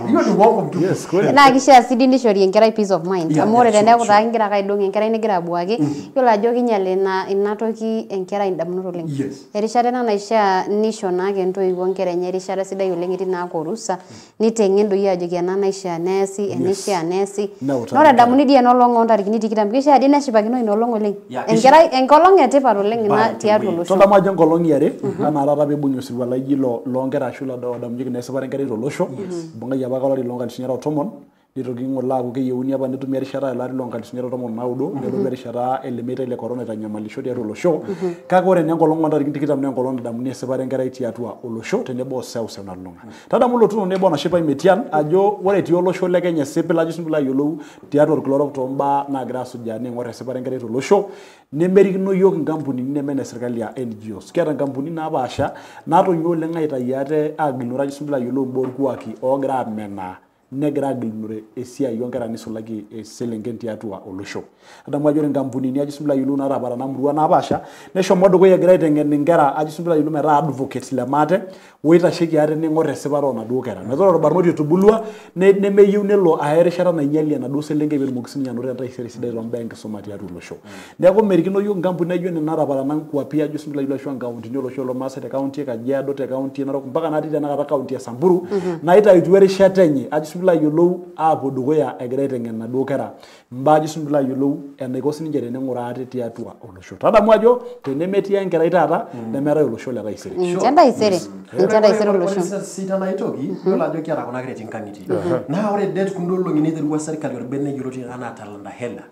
Hiyo ni uongo mtupu. Naa kishaa sii dii nishori enkerai peace of mind. Amu ore teneeku taa kingira ake aidong enkerai nigira abuaki yiolo ajo kinyal ina toki enkerai indamunot oleng. Erishata ena naishaa nisho naake intoiwuo nkera enye erishata sidai oleng etii naake orusa niteng'en doi ajoki ena naishaa neesi enishaa neesi. Naa ore edamuni dii ena olong oontarikini 20 kishaa dii neshipakino ina olong oleng. Enkerai enkolong etipat oleng ina tiatua olosho. Tadamu ajo enkolong iare anaa taata piibung'i osirua laijo ilo loonkera ashu odamunyieki naa esipata enkerai tolosho. Ibung'aki apake olari loonkalifuni 2010 nitoki ng'ole aaku keyieuni apa netumi erishata ele ari loonkalifuni 2019 nelotu erishata ele meitai le corona aitanyamalisho tiatua olosho. Kake ore naa enkolong oontarikini 20 naa enkolong nadamuni esipata enkerai tiatua olosho tenebo oseuseu nalulung'a. Tadamu lotuno nebo Nashipai Metian ajo ore etii olosho le Kenya esipil ajo sii piilo ayiolou tiatua orkila orok toombaa naagira asujaa neing'or esipata enkerai tolosho nemerikino yiok inkampunini neme ine sirkali aa NGOs. Kiata inkampunini napaasha naatonyua oleng aitayu ate agilunore ajo sii piilo ayiolou imbaa orkuaki oogira amenaa negira agilunore esiai oonkera nisulaki iselenken tiatua olosho. Adamu ajo ore inkampunini ajo sii piilo ayiolou naataparana murua napaasha neshomo dukuya egira aiteng'en inkera ajo sii piilo ayiolou metaa advocates le maate oitasheki ate neing'or esipata oonaduo kera. Metaa ore orbarnoti otubulua nemeyieu nelo aya erishata nainyialie enaduo selenkei peetumoki sininye anoto entaisere sidai toombaa enkisuma tiatua olosho. Neeku merikino yiok inkampunini naijo nena naataparana nkuapi ajo sii piilo ayiolou ashu inkauntini olosho lormaasai te county e Kajiado te county e Narok mpaka natii tenakata county e Samburu naitayutua erishata enye ajo sii piilo ayiolou aapuo dukuya egira aiteng'en inaduo kera mbaa ajo sii piilo ayiolou enaiko sininche tening'uraa ate tiatua olosho. Tadamu ajo tenemetii enkerai taata nemeetae olosho le taisere. Ninche entaisere. Ninche entaisere olosho. Ore sii tena aitoki yiolo ajo kiata kuna kera etii inkang'itie. Naa ore det kunda olong'i niterua serkali orbene yioloti anaa Talanta Hela.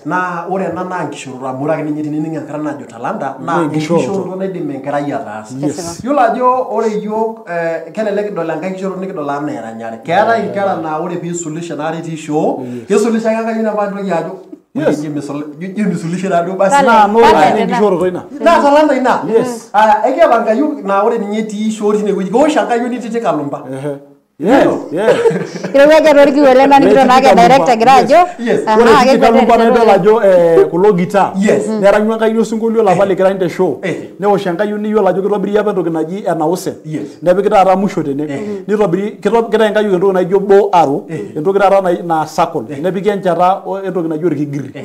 Naa ore ena naa nkishoroto amu ore ake ninye tinining enkara najo talanta naa enkishoroto naidim enkerai ataasa. Yiolo ajo ore iyiok kelelek kidol enkae kishoroto nikidol anaa eranyare. Keetae inkera naa ore piisulisha naa etii shoo kisulisha ake enkayioni apa ntoki ajo jimisulisha naduo basi Naa enkishoroto ina. Naa talanta ina. Aya ekiata enkayioni naa ore ninye etii shoo tinewueji kewosh enkayioni titi kalumba. Yes, yes. Irowuaja torkiwa le naning'ito naake director egira ajo. Ore Titi Kalumba naidol ajo kulo guitar. Neranyu enkayioni osinkolio lapa likirany te show. Newosh enkayioni niyiolo ajo kitobiri apa entoki naji enause. Nepiki taata musho tene. Nitobiri kitayu enkayioni entoki naijo bow arrow, entoki taata naa circle. Nepiki enchata entoki naji orkigiri.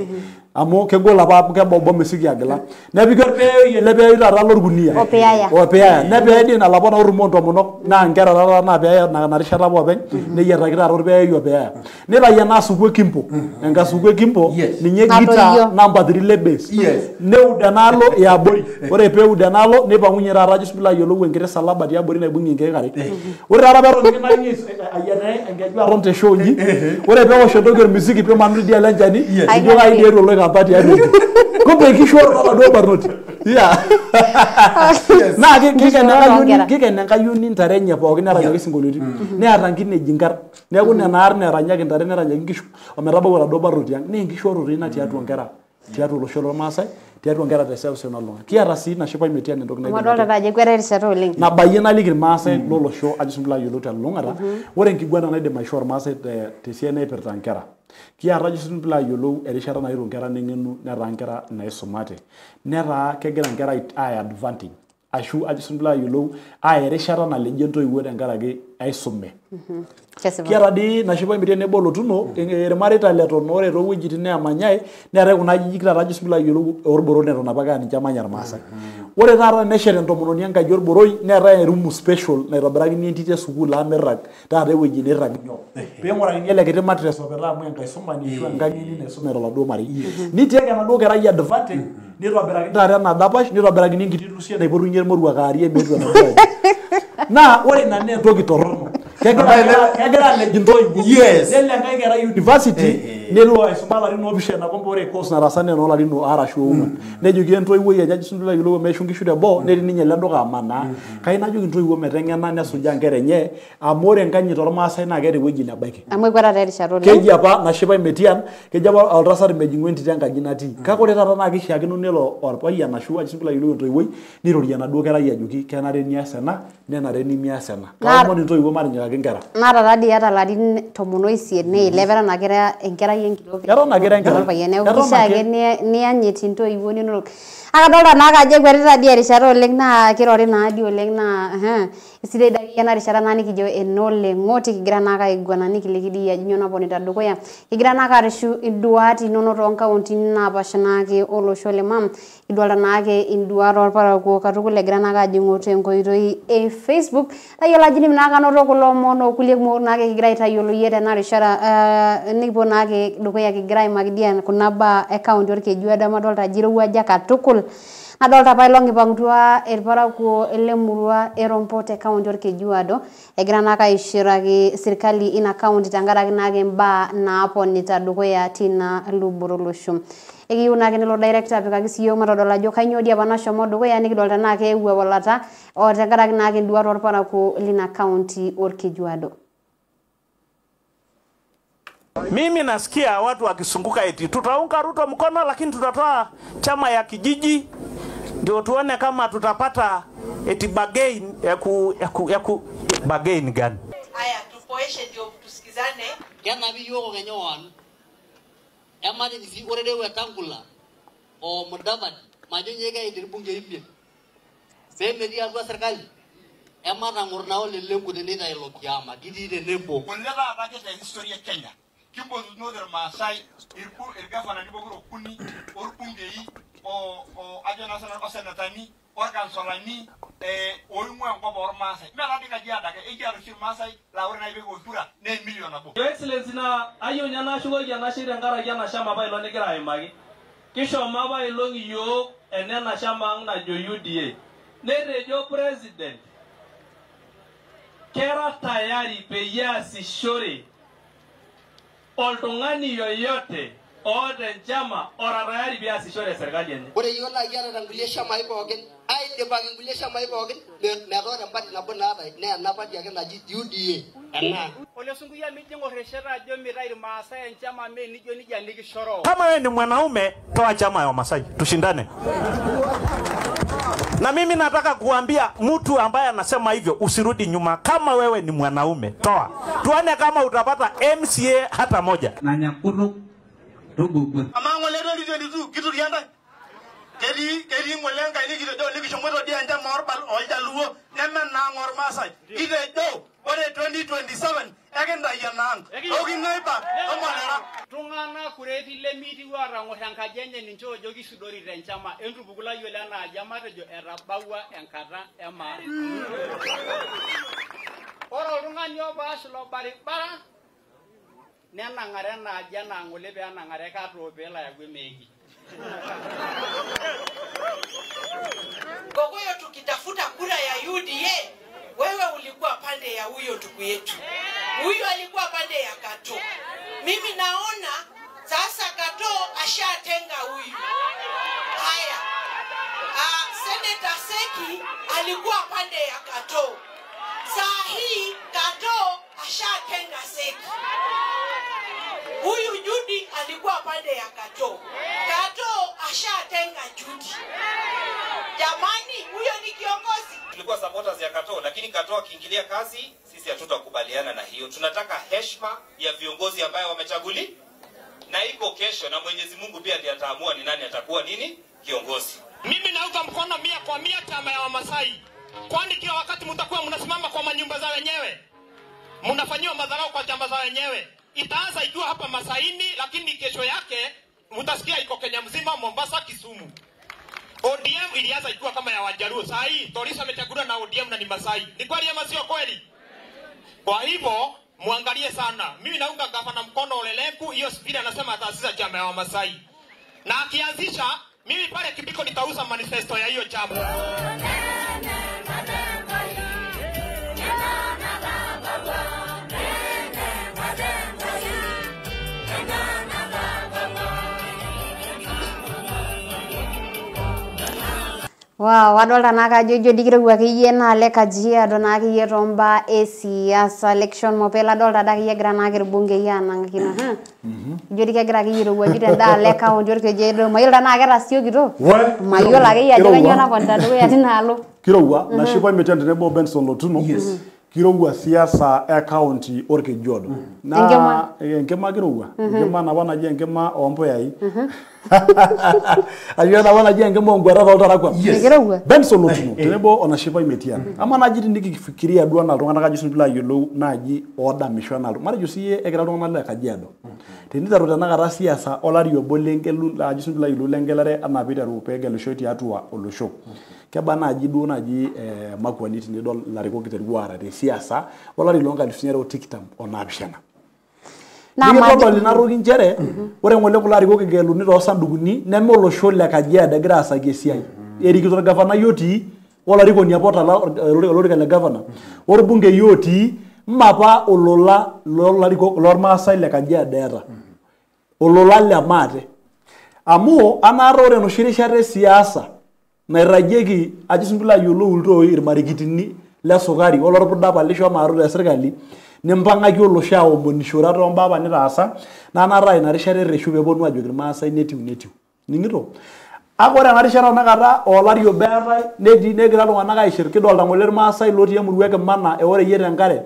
Amu kegol apa kebobo mesiki agila. Nepiki orpeei ele peei taata lorkunia. Opeaya. Opeaya. Nepeai dii nalapa naurumo intomonok naa nkera taata napeaya narishata pookin neyiaraki taata orpeei opeaya. Nitayu ena asuku ekimpo. Enkasuku ekimpo ninye guitar namba 3 le bass. Neud enaalo eabori. Ore peud enaalo neipang'unye taata ajo piilo ayiolou enkiti salaba tiabori naibung'ie inkeek are. Ore taata peeton kinai ayiataa enkeju aton te show inji. Ore peewosh entoki ormusiki piimanu idia lenchani ijo kai dii etu oloikamba tiatua. Kumbe nkishooroto oladuo barnoti. Yeah. Naa kiken enkayioni intare enye pookin neranyaki isinkolioitin. Neeta nkineji inkarn. Neeku nena arn eranyaki intare neranyaki inkishu ometabau oladuo barnoti ang'. Naa enkishooroto ina tiatua nkera. Tiatua olosho lormaasai, tiatua nkera teseuseu nalulung'a. Kiata sii Nashipai Metian entoki Amu adolta taa ajo ekweta erishata oleng. Nabayie naliki irmaasai lolosho ajo sinanu piilo ayiolou telulung'ata. Ore enkiguana naidim aishoo irmaasai tesiai naipirta nkera. Kiata ajo sinanu piilo ayiolou erishata naetuo nkera neng'enu netaa nkera naisumate. Netaa kegira nkera aaya advantage ashu ajo sinanu piilo ayiolou aaya erishata nalejie intoiwuo tenkaraki aisume. Kiata dii Nashipai Metian nebo olotuno irmareita leton ore toowuejitin neemanyai neetae kuna ajijik taata ajo sinanu piilo ayiolou orboroi neton apake aa ninche emanya irmaasai. Ore taata teneshet entomononi enkaji orboroi neetae erumu special naitobirakini entito esukuul amu mirrag taata ewueji nirrag nyoo peing'urakini ele kiti mattress opetaa amu enkaisumani ashu enkang'eni naisumita oladuo marei. Nitiaki enaduo kerai advantage nitobirakini taata ena dapash nitobirakini enkiti lusie naipotunye irmoruak aarie meetu enaduo aji. Naa ore ina naa entoki torrono. Kegira alej intoiwuo. Nelo enkae kerai university nelo aisuma ilarin oopishana kumbe ore course nataasa naa enoolarin aare ashu oong'uan. Nejoki entoiwuoi enye ajo sinanu piilo ayiolou meishu inkishu teboo netii ninye ele duka amanaa. Kayieu najoki intoiwuo meteng'ena nesujaa inkera enye amu ore enkanyit ormaasai naa keeta ewueji nebaiki. Amu ekweta taa erishata oleng. Keji apa Nashipai Metian, keji apa oltasat mejing'u entito enkaji natii. Kake ore taata naa kishiakino nelo orpayian ashu ajo sinanu piilo ayiolou entoiwuoi nirorie enaduo kerai ajoki kenare nias ena nenare nimias ena. Kaomon intoiwuo matinyikaki inkera. Naata taa dii iyata ilarin 18 neilep eton ake enkerai enkitok. Eton ake ira enkerai. Orpayian neeku Eton kishaa ake. ake niyanyit intoiwuo inonok. Akadolta naake ajo ekwetita dii erishata oleng naa kirori naa dii oleng naa sidai dii akeyie ena rishata naa nikijo enoleng'oti kigira naake aiguana nikiliki dii ajo nyoo naponita dukuya. Kigira naake arishu induat inonok toonkauntini napaasha naake olosho le Mam. Kidolta naake induat orparakuo katukul egira naake ajing'u tenkoitoi e Facebook. Tayiolo ajo indim naake anoto kulo omon okulie kumok naake kigira aitayiolo iyie tena rishata nikipuo naake dukuya kigira aimaki dii kuna baa e county Orkejuado amu adolta ajo irowuaja katukul. Nadolta apailong' ipang'utua irparakuo lemurua e Rompo te county Orkejuado egira naake aishiraki sirkali ina county tenkaraki naake imbaa naaponita dukuya tina luboto olosho. Ekiyieu naake nelo director apikaki siyiok matodol ajo kainyoo dii apa nashomo dukuya nikidolta naa keewuo ewalata o tenkaraki naake induat orparakuo lina county Orkejuado. Mimi nasikia watu wakisunguka eti tutaunga Ruto mkono lakini tutatoa chama ya kijiji ndio tuone kama tutapata eti bargain ya ku bargain gani. Haya tupoeshe ndio tusikizane. Kena biyo kenyoan. Emani si orede Wetangula o Mudavadi majo nyeka idirbunge imiet. Pemeti atua serkali. Ematang'or naa ole lenku teneitayu ilo kiama kitii tenebo. Ore taata ake te history e Kenya kimpotunote irmaasai irgavanani pokira okuni orbungei ajo naa sinanu osenetani orkansolani oing'ua enkop ormaasai. Mee taadii Kajiado ake, ekiata oshi irmaasai laa ore naaji peekiwosh kura naa emilion nabo. Your Excellency naa ayieu ninye nashukoki enashe tenkaraki ena shama apailong' nigira aimaki. Kishomo apailong' iyiok enena shama ang' najo UDA. Netejo President kera tayari peyie easishore oltung'ani yoyote oota enchama ora tayari peyie easishore serkali enye. Ore iyiok naa kiata nkulie shamai pookin, aidipaki nkulie shamai pookin, metaa ore empati nabo naatae naa ena pati ake naji UDA. Ena. Ole Sunguya mijingo resheta ajo mitai Irmaasai enchama me nijo nija nikishoro. Kama wewe ni mwanaume, toa chama ya Wamasai, tushindane. Na mimi nataka kuambia mtu ambaye anasema hivyo usirudi nyuma. Kama wewe ni mwanaume, toa. Tuone kama utapata MCA hata moja. Na nyakuru rugugu. Amango lero 2022 kitu rianda. Keri ngolenga ni kitejo nikishomoto dia enchama orbal oljaluo neme naang ormaasai. Kitejo ore 2027 ekintayio enaang. Okinaiba omalera. Tung'anak kureti lemitiu aatang'or enkaji enye ninche ojo kisudori tenchama entupuku layiolo enaaji matejo etabawua enkata emaa. Ore oltung'ani opaash ilo baribara nenang'are enaaji enaa ng'ole pee enang'are katoo pee elo ayau emeeki. Kogoyo tukitafuta kura ya UDA, wewe ulikuwa pande ya huyo ndugu yetu. Huyo alikuwa pande ya Kato. Mimi naona sasa Kato ashatenga huyu. Haya. Senator Seki alikuwa pande ya Kato. Saa hii Kato ashatenga Seki. Huyu Judy alikuwa pande ya Kato. Kato ashatenga Judy. Jamani, huyo ni kiongozi. Tulikuwa supporters ya Kato, lakini Kato akiingilia kazi, sisi hatutakubaliana na hiyo. Tunataka heshima ya viongozi ambayo wamechaguli na iko kesho, na Mwenyezi Mungu pia ndiye ataamua ni nani atakuwa nini kiongozi. Mimi nauka mkono 100% chama ya Wamasai. Kwani kila wakati mtakuwa mnasimama kwa manyumba za wenyewe, mnafanyiwa madharau kwa chama za wenyewe. Itaanza ikiwa hapa Masaini, lakini kesho yake mtasikia iko Kenya mzima, Mombasa, Kisumu. ODM ilianza ikiwa kama ya Wajaluo. Saa hii Torisa amechaguliwa na ODM na ni Masai. Ni kweli ama sio kweli? Kwa hivyo muangalie sana. Mimi naunga gavana mkono Ole Lenku, hiyo spidi anasema ataanzisha chama ya Wamasai. Na akianzisha, mimi pale Kibiko nitauza manifesto ya hiyo chama. Wow, adolta naake ajo ijo dii kirowua akeyie naa le Kajiado naa akeyie tombaa e siasa election mopela adolta adake egira naake irbungei anang'akino ha ijo dii kegira akeyie airowuaju tendaalo e county orkejuado mayiolo tenaa ketasiokito mayiolo akeyie ajo kainyoo naponita dukuya tinaalo. Kirowua nashipa Metian tenebo Benson Lotuno. Kirowua siasa e county orkejuado. Na enkima kirowua. Enkima napa naji enkima oompuyai. Ajo napa naji enkima oonkuetat oltarakwa. Benson Lotuno tenebo onashipa Metian. Ama naji tinikifikiria duo anaa iltung'anak ajo sinanu piilo ayiolou naaji oodamisho anaa matejo siyie egira iltung'anak le Kajiado. Teniteru tenakata siasa olari obo lengelu ajo sinanu piilo ayiolou lengelare anaa piiteru peegelishoi tiatua olosho. Keba naaji duo naaji makuani tinidol ilarikok iteru aara te siasa olari loo nkalifuni are o tikitam o naapishana. Nikitodol ina toki nchere ore ng'ole kulo arikok egeluni toosandukuni neme olosho le Kajiado egira aasaki esiai. Erikito orgavanai otii olarikoni apa otala olorika le gavana orbungei otii mmapa olola loolarikok lormaasai le Kajiado eeta olola le maate. Amu anaata ore enoshi rishata e siasa nairagieki ajo sinanu piilo ayiolou iltooi irmarikitini le sukari olorpuda apa lishomo aaru te sirkali nimpang'aki olosho aomonishore toombaa apa nitaasa naa naata ina rishata erreshu peeponu aajoki irmaasai netiu netiu. Ning'ito? Ake ore ena rishata tenakata olari obo eetae netii negira iltung'anak aishir kidolta ng'ole irmaasai lotii emurua e Kimana eoreyie tenkare.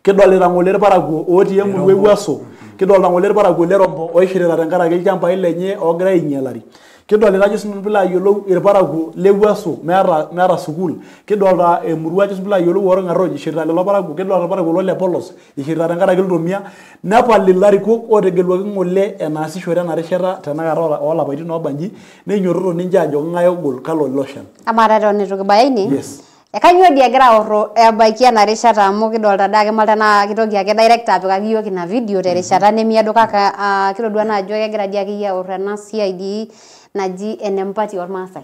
Kidolita ng'ole irparakuo otii emurua e Wuaso. Kidolta ng'ole irparakuo le Rombo oishirita tenkaraki ilchambai lenye oogira ainyialari. Kidolita ajo sinanu piilo ayiolou irparakuo le Wuaso meeta sukuul. Kidolta emurua ajo sinanu piilo ayiolou orng'arroj ishirita lelo parakuo. Kidolta irparakuo le Polos ishirita tenkaraki iltomia. Nepal ilarikok ootegeluaki ng'ole enaasishore ena rishata tenakata oolapaitin oobanji neinyototo ninche aajo kang'ae ogol kalo iloshan. Amaa taa eton eitu kibaya ine? Yes. Kainyoo dii egira aorro ebaiki ena rishata amu kidolta adake malta naa kitoki ake director apikaki yiok ina video terishata nemiado kake kitodua naa ajo kegira dii akeyie aorro ena siai dii naji enempati ormaasai.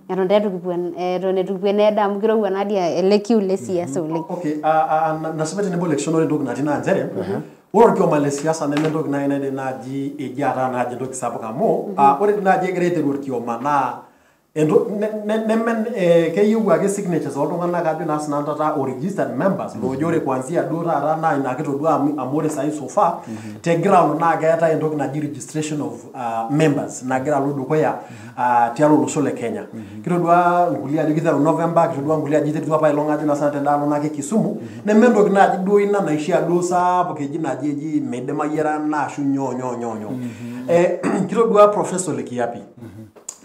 Eton taa eitu kipuo eneedo amu kirowua naa dii ele kiu le siasa oleng. Okay, nasipa tenebo election ore entoki natii naa nchere ore orkioma le siasa neme entoki naaji naidim naaji eji ataa naaji entoki sapuk amu ore naaji egira aiteru orkioma naa Nemen keyieu ake signatures ooltung'anak ajo naa sinanu taata o registered members loojo ore kuanzia duo taata naa ina kitodua amu ore sahi so far te ground naa keetae entoki naji registration of members nagira alo dukuya tialo olosho le Kenya. Kitodua nkulie ajo kiteru November, kitodua nkulie ajo iterutua apa ilong ajo naa sinanu tendaalo naake Kisumu, neme entoki naaji duo ina naishia duo sapuk eji naji eji meidimayu era ashu nyoo nyoo nyoo nyoo. Kitodua Professor Lekiapi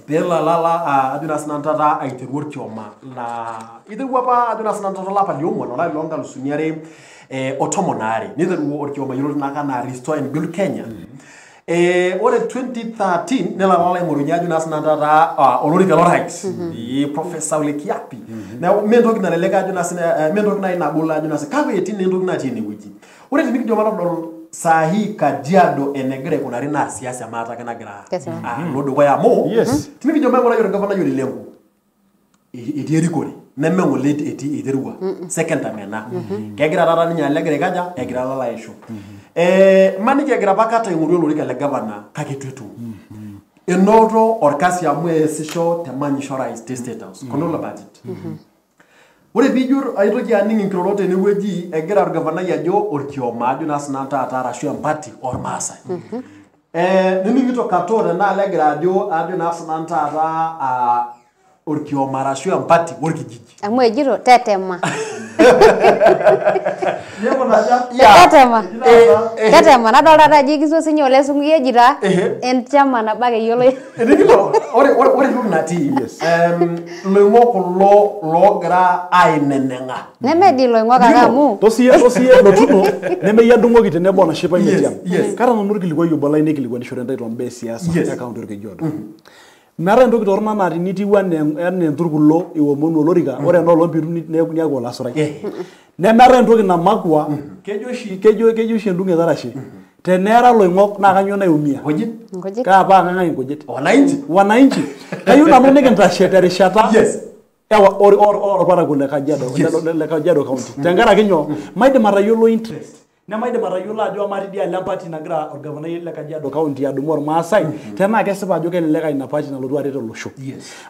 pelo alala ajo naa sinanu taata aiteru orkioma la iterua apa ajo naa sinanu taata olapa liong'uan olari loonkalusuni are o tomon aare niteru orkioma yioloti naake anaa Restore and Build Kenya. Ore 2013 nelo alala aing'orunye ajo naa sinanu taata olorika lorais Professor Lekiapi. Neeku mee entoki nalelek ajo naa mee entoki naaji nagol ajo naa kake etii naa entoki natii enewueji. Ore tenikijo matodol sahi Kajiado enegira aikunari naa siasa maata ake nagira alo dukuya amu tinikijo maing'urai orgavanai Ole Lenku etii erikore neme ng'ole etii eiterua second term ena kegira taata ninye alo egira aikaja egira alalo aishu. Maniki egira apa kata aing'oru olorika le gavana kake eitu etum. Enoto orkasi amu eesisho te manyisho orais te State House. Controller budget. Ore piijo aitoki aning inkirorot tenewueji egira orgavanai ajo orkioma ajo naa sinanu taata arashu empati ormaasai. Nining'ito Katoo tenaalo egira ajo ajo naa sinanu taata orkioma arashu empati orkijiji. Amu ejito tetema. Tetema. Tetema nadolta ajo ekiso sinye ole Sunguya ejita enchama nabo ake eyioloi. Ening'ito ore ore entoki natii iloing'ok kulo loogira aineneng'a. Neme dii iloing'ok ake amu Tosie lotuno nemeyia dung'oki tenebo onashipa metiam. Kaata nanu orkilikuai obo lai nikilikuanishore ntae tombaa e siasa e county Orkejuado. Meetae entoki torrono anaa tinitiu anaa enturkulo iomonu olorika, ore ena olong piitum niaku olasurai. Nemeetae entoki namakwa, kejo oshi endung'et arashe. Teneera iloing'ok naa kanyoo naiumia? Nkujit. Kaa paa kang'ae nkujit? Wananchi. Wananchi. Kayieu nanu nikintashe terishata orparakuo le Kajiado, le Kajiado County. Tenkaraki nyoo, maidim atayiolo interest. Nemaidim atayiolo ajo amaa tidialo empati nagira orgavanai le Kajiado County adumu ormaasai tenaa kesipa ajo kelelek aa ina party nalotu aret olosho.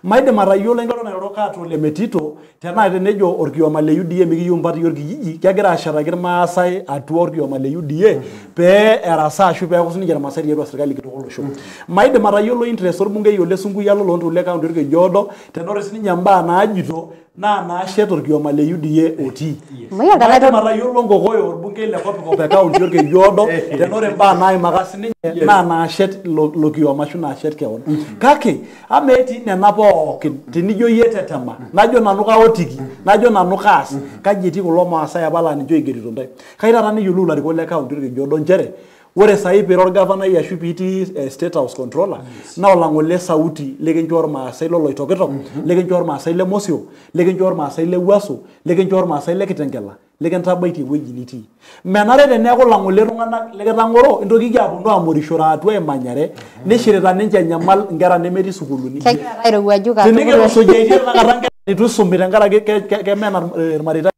Maidim atayiolo enkiroroto nairoro Katoo Ole Metito tenaa tenejo orkioma le UDA mikiyieu mpatii orkijiji kegira ashetaki irmaasai atua orkioma le UDA pee erasaa ashu peeku sininche irmaasai tiatua serkali kitok olosho. Maidim atayiolo interest orbungei Ole Sunguya loloontoluo le county Orkejuado tenore sininye mbaa naajito naa naashet orkioma le UDA otii. Maidim atayiolo nkokoyo orbungei le Kopikop e county Orkejuado tenore mbaa naimaka sininye naa naashet ilo kioma ashu naashet kewon. Kake amaa etii nena pookin tenijo iyie tetema najo nanu kaotiki najo nanu kaas kaji etii kulo maasai apa laa ninche oigerito ntae. Kai taata neyiolou ilarikok le county Orkejuado nchere ore sahi piira orgavanai ashu piitii State House controller naa olang'ole sauti likincho ormaasai loloitokitok likincho ormaasai le Mosio likincho ormaasai le Wuaso likincho ormaasai le Kitengela likintabaitie ewueji nitii. Menare teneeku ilang'ole tung'anak likitang'oro intokiki aaponu amorishore atua emanyare nishirita ninche enyamal inkera nemetii sukuulini. Kegira airowuaju katukul. Tinikitusujatie tenakata nkera neitu isumi tenkaraki kemena irmareita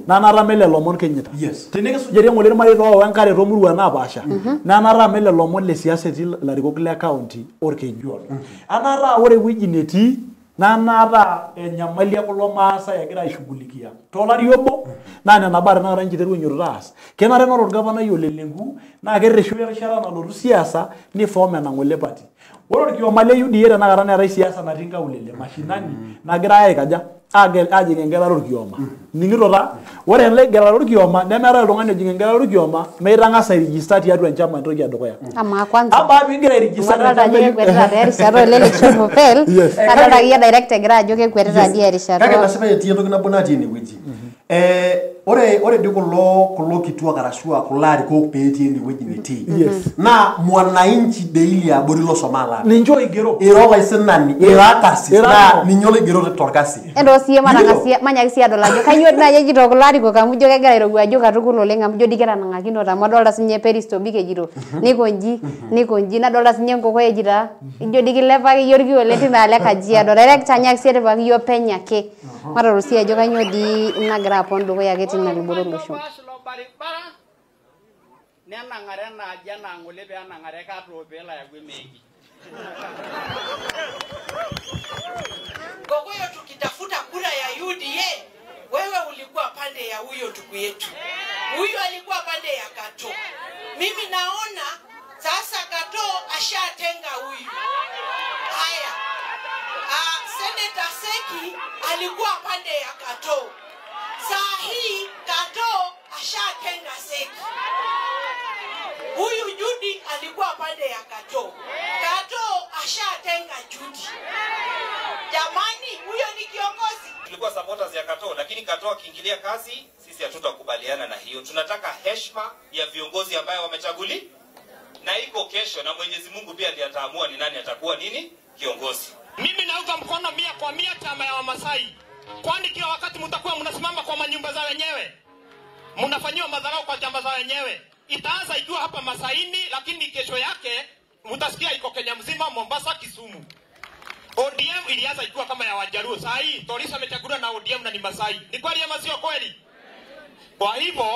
naa naata lelo omon kenyita. Tinikisujarie ng'ole irmareita oowa enkare toomuruan napaasha naa naata lelo omon le siasa etii ilarikok le county Orkejuado. Anaata ore ewueji netii naa naata enyamali e kulo maasai egira aishughulikia. Tolari obo naa nena baa tenakata ninche iteru ainyototo aas. Kenare naa ore orgavanai Ole Lenku naa kerreshu erishata nalotu siasa niform enang'ole party. Ore orkioma le UDA tenakata neetae siasa natii nkaulele mashinani nagirai aikaja ajing engelare orkioma. Ning'ito taa ore ele gelare orkioma nemeetae oltung'ani ojing engelare orkioma meitang'asa airijista tiatua enchama entoki edukuya. Amaa kwanza. Amaa piingira airijista Adolta ajo kekwetita taa erishata ole election hotel. Adolta akeyie direct egira ajo kekwetita dii erishata. Kake nashipa etii entoki nabo natii enewueji. Ore dii kulo kituak arashu kulo arikok peetii enewueji netii. Naa mwananchi daily abori loshomo alak. Ninche oigero. Ira olaisinani, ira karsis, naa ninye oloigero torkasi. Entoo siiyie manyaki sii adol ajo kainyoo naaji ejito kulo arikok amu ijo kegira airowuaju katukul oleng amu ijo dii ketanang'akinote amu adolta sinye Peris Tobik ejito niko nji niko nji nadolta sinye Nkokoyo ejito ijo dii kilepa akeyie orkiu oleng tinaalo e Kajiado. Director nyaaki sii tipikaki iyiok penyo ake matodol sii ajo kainyoo dii nagira apon dukuya ake tina luboto olosho. Nenang'are enaaji enaa ng'ole pee enang'are Katoo peelo ayau emeeki. Kogoyo tukitafuta kura ya UDA, wewe ulikuwa pande ya huyo ndugu yetu. Huyu alikuwa pande ya Kato. Mimi naona sasa Kato ashatenga huyu. Haya. Senator Seki alikuwa pande ya Kato. Saa hii Kato ashatenga Seki. Huyu Judy alikuwa pande ya Kato. Kato ashatenga Judy. Jamani, huyo ni kiongozi. Tulikuwa supporters ya Kato, lakini Kato akiingilia kazi, sisi hatutakubaliana na hiyo. Tunataka heshima ya viongozi ambayo wamechaguli, na iko kesho, na Mwenyezi Mungu pia ndiye ataamua ni nani atakuwa nini kiongozi. Mimi naunga mkono 100% chama ya Wamasai. Kwani kila wakati mtakuwa mnasimama kwa manyumba za wenyewe, mnafanyiwa madharau kwa chama za wenyewe. Itaanza ikiwa hapa Masaini, lakini kesho yake mtasikia iko Kenya mzima, Mombasa, Kisumu. ODM ilianza ikiwa kama ya Wajaluo. Saa hii Torisa amechaguliwa na ODM na ni Masai. Ni kweli ama sio kweli? Kwa hivyo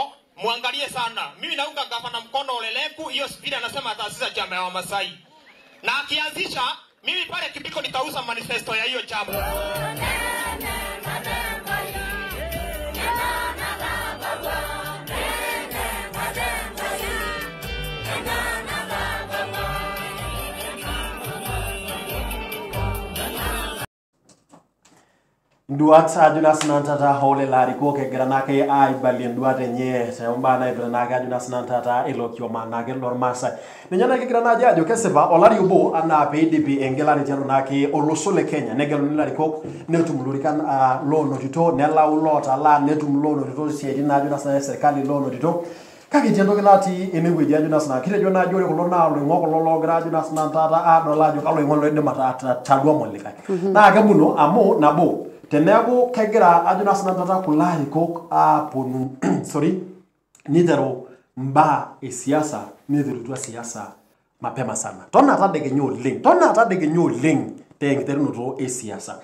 muangalie sana. Mimi naunga gavana mkono Ole Lenku, hiyo vile anasema ataanzisha chama ya Wamasai. Na akianzisha, mimi pale Kibiko nitauza manifesto ya hiyo chama. Nduat ajo sinanu taata ole larikok egira naake aibalie nduat enye tombaa naipirta naake ajo sinanu taata ilo kioma naake lormaasai. Ninye naake kigira naaji ajo kesipa olari obo anaa peidipi engelare tialo naake olosho le Kenya negeluni ilarikok netum ilorikan loonotito nelau lootalaa netum loonotito isiaitin naajo sinanu esirkali loonotito. Kake etii entoki natii enewueji ajo sinanu kitejo naaji ore kulo naa iloing'ok kulo loogira ajo sinanu taata aadol ajo kalo oing'oni loidim atalua olikae. Naa kemuno amu nabo teneeku kegira ajo sinanu taata kulo arikok aaponu sorry niteru mbaa e siasa niterutua siasa mapema sana. Tona tadekenya oleng, tona tadekenya oleng tenkiterunoto e siasa.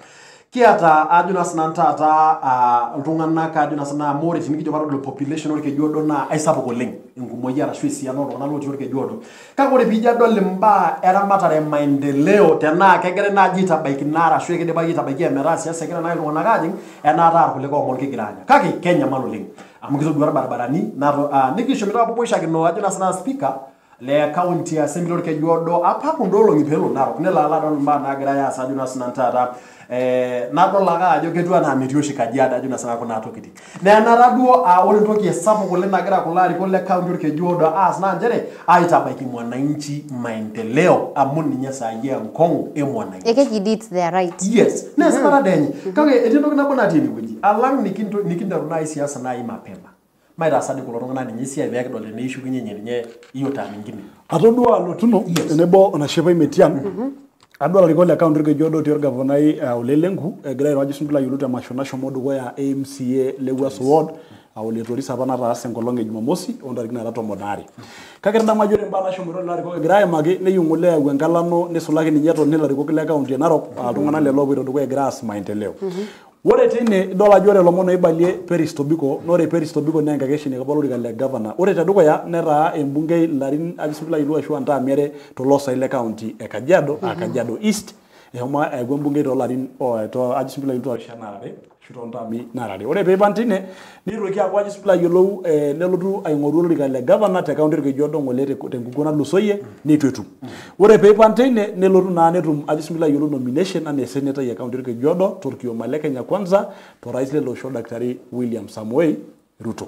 Kiata ajo sinanu taata iltung'anak ajo sinanu amu ore tenikijo patodol population orkeju odo naa aisapuk oleng enkumoi arashu esiana ooltung'anak lotii orkeju odo. Kake ore piijo adol imbaa eramatare e maendeleo tenaa kegirai naaji aitabaiki naa arashu ekidipaki aitabaiki ometaa siasa egira naaji iltung'anak aajing enaata irkulikae omon kigira aanya. Kake kenyamal oleng amu kitodua irbaribarani nikishomoita apuo aishakino ajo sinanu speaker le county assembly orkeju odo apa kunda olong'i peelo Narok nelo alo adol imbaa naagirai aas ajo sinanu taata nadol ake ajo ketiu anaa metii oshi Kajiado ajo sinanu kuna tokitin. Naa enara duo ore entoki sapuk oleng nagira kulo arikok le county orkeju odo aas naa nchere aitabaiki mwananchi maendeleo amu ninye saai enkong'u e mwananchi. Ekeji it's their right. Yes, naa esipata dee enye. Kake etii entoki nabo natii enewueji alang nikinteru naai siasa naai mapema. Maitaasa dii kulo tung'anak ninye esiai pee kidol teneishukunye ninye hiyo term ingine. Atodua lotuno tenebo onashipa Metiang. Adol ilarikok le county orkeju odo otii orgavanai Ole Lenku egira airo ajo sinanu piilo ayiolou temasho nashomo dukuya MCA le Wuaso Ward ole Torisa apa nataasa enkolong e Jumamosi oontarikini nara 12. Kake tadamu ajo ore imbaa nashomoito lelo arikok egira aimaki neyieu ng'ole eyau enkalano nisulaki ninye eton ilarikok le county e Narok iltung'anak lelo oopoito dukuya egira aas maendeleo. Ore teine idol ajo ore ilomon oibalie Peris Tobiko naa ore Peris Tobiko naa enkakesheni apa olorika le governor. Ore tedukuya netaa embungei ilarin ajo sinanu piilo ayiolou ashu intaami are toloosaen le county e Kajiado aa Kajiado East eshomo aaku embungei toolarin ajo sinanu piilo ayiolou toorishat naara ashu toontaami naara. Ore piipang tine neitoki aaku ajo sinanu piilo ayiolou nelotu aing'oru olorika le governor te county orkeju odo ng'ole tenkukuo natulusoyie neitu etum. Ore piipang teine nelotu naa netum ajo sinanu piilo ayiolou nomination anaa esenetai e county orkeju odo torkioma le Kenya Kwanza torais lele osho Daktari William Samoei Ruto.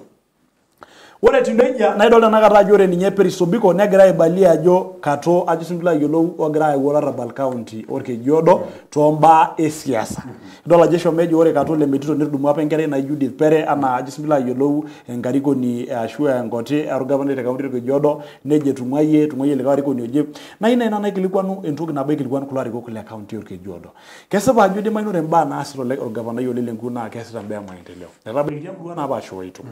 Ore etiu nejia naa idol tenakata ajo ore ninye Peris Tobiko negira aibalie ajo Kato ajo sinanu piilo ayiolou ogira ayau olarrabal county orkeju odo tombaa e siasa. Idol ajo eshomo ejo ore Kato le Metito netudumua apa enkerai naji Judith Pere anaa ajo sinanu piilo ayiolou enkarikoni ashu enkoti orgavanai te county orkeju odo nejo etung'uayie likae arikoni oje. Naa ina ina naikilikuanu entoki nabo aikilikuanu kulo arikok le county orkeju odo. Kesipa ajo idimayu ore imbaa naasita orgavanai Ole Lenku naa keesita imbaa e maendeleo. Etabaikitia murua napaasha oito.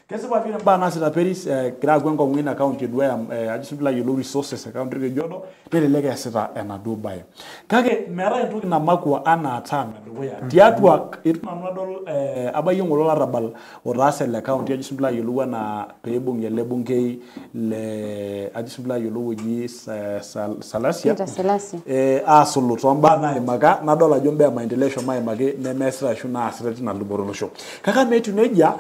Kesipa ajo ore imbaa naasita naasita Peris egira aaku enkong'u ina county eduaya ajo sii piilo ayiolou resources e county Orkejuado nelelek eesita enaduo baye. Kake meetae entoki namakwa anaa term edukuya tiatua itu nanu adol abayie ng'ole olarrabal otaase ele county ajo sii piilo ayiolou anaa peibung'i ele bungei le ajo sii piilo ayiolou oji Salasia Peter Salasya. Aasulu tombaa naimaka nadol ajo imbaa e maendeleo eshomo aimaki nemeesita ashu naasita tina luboto olosho. Kake amaa etiu nejia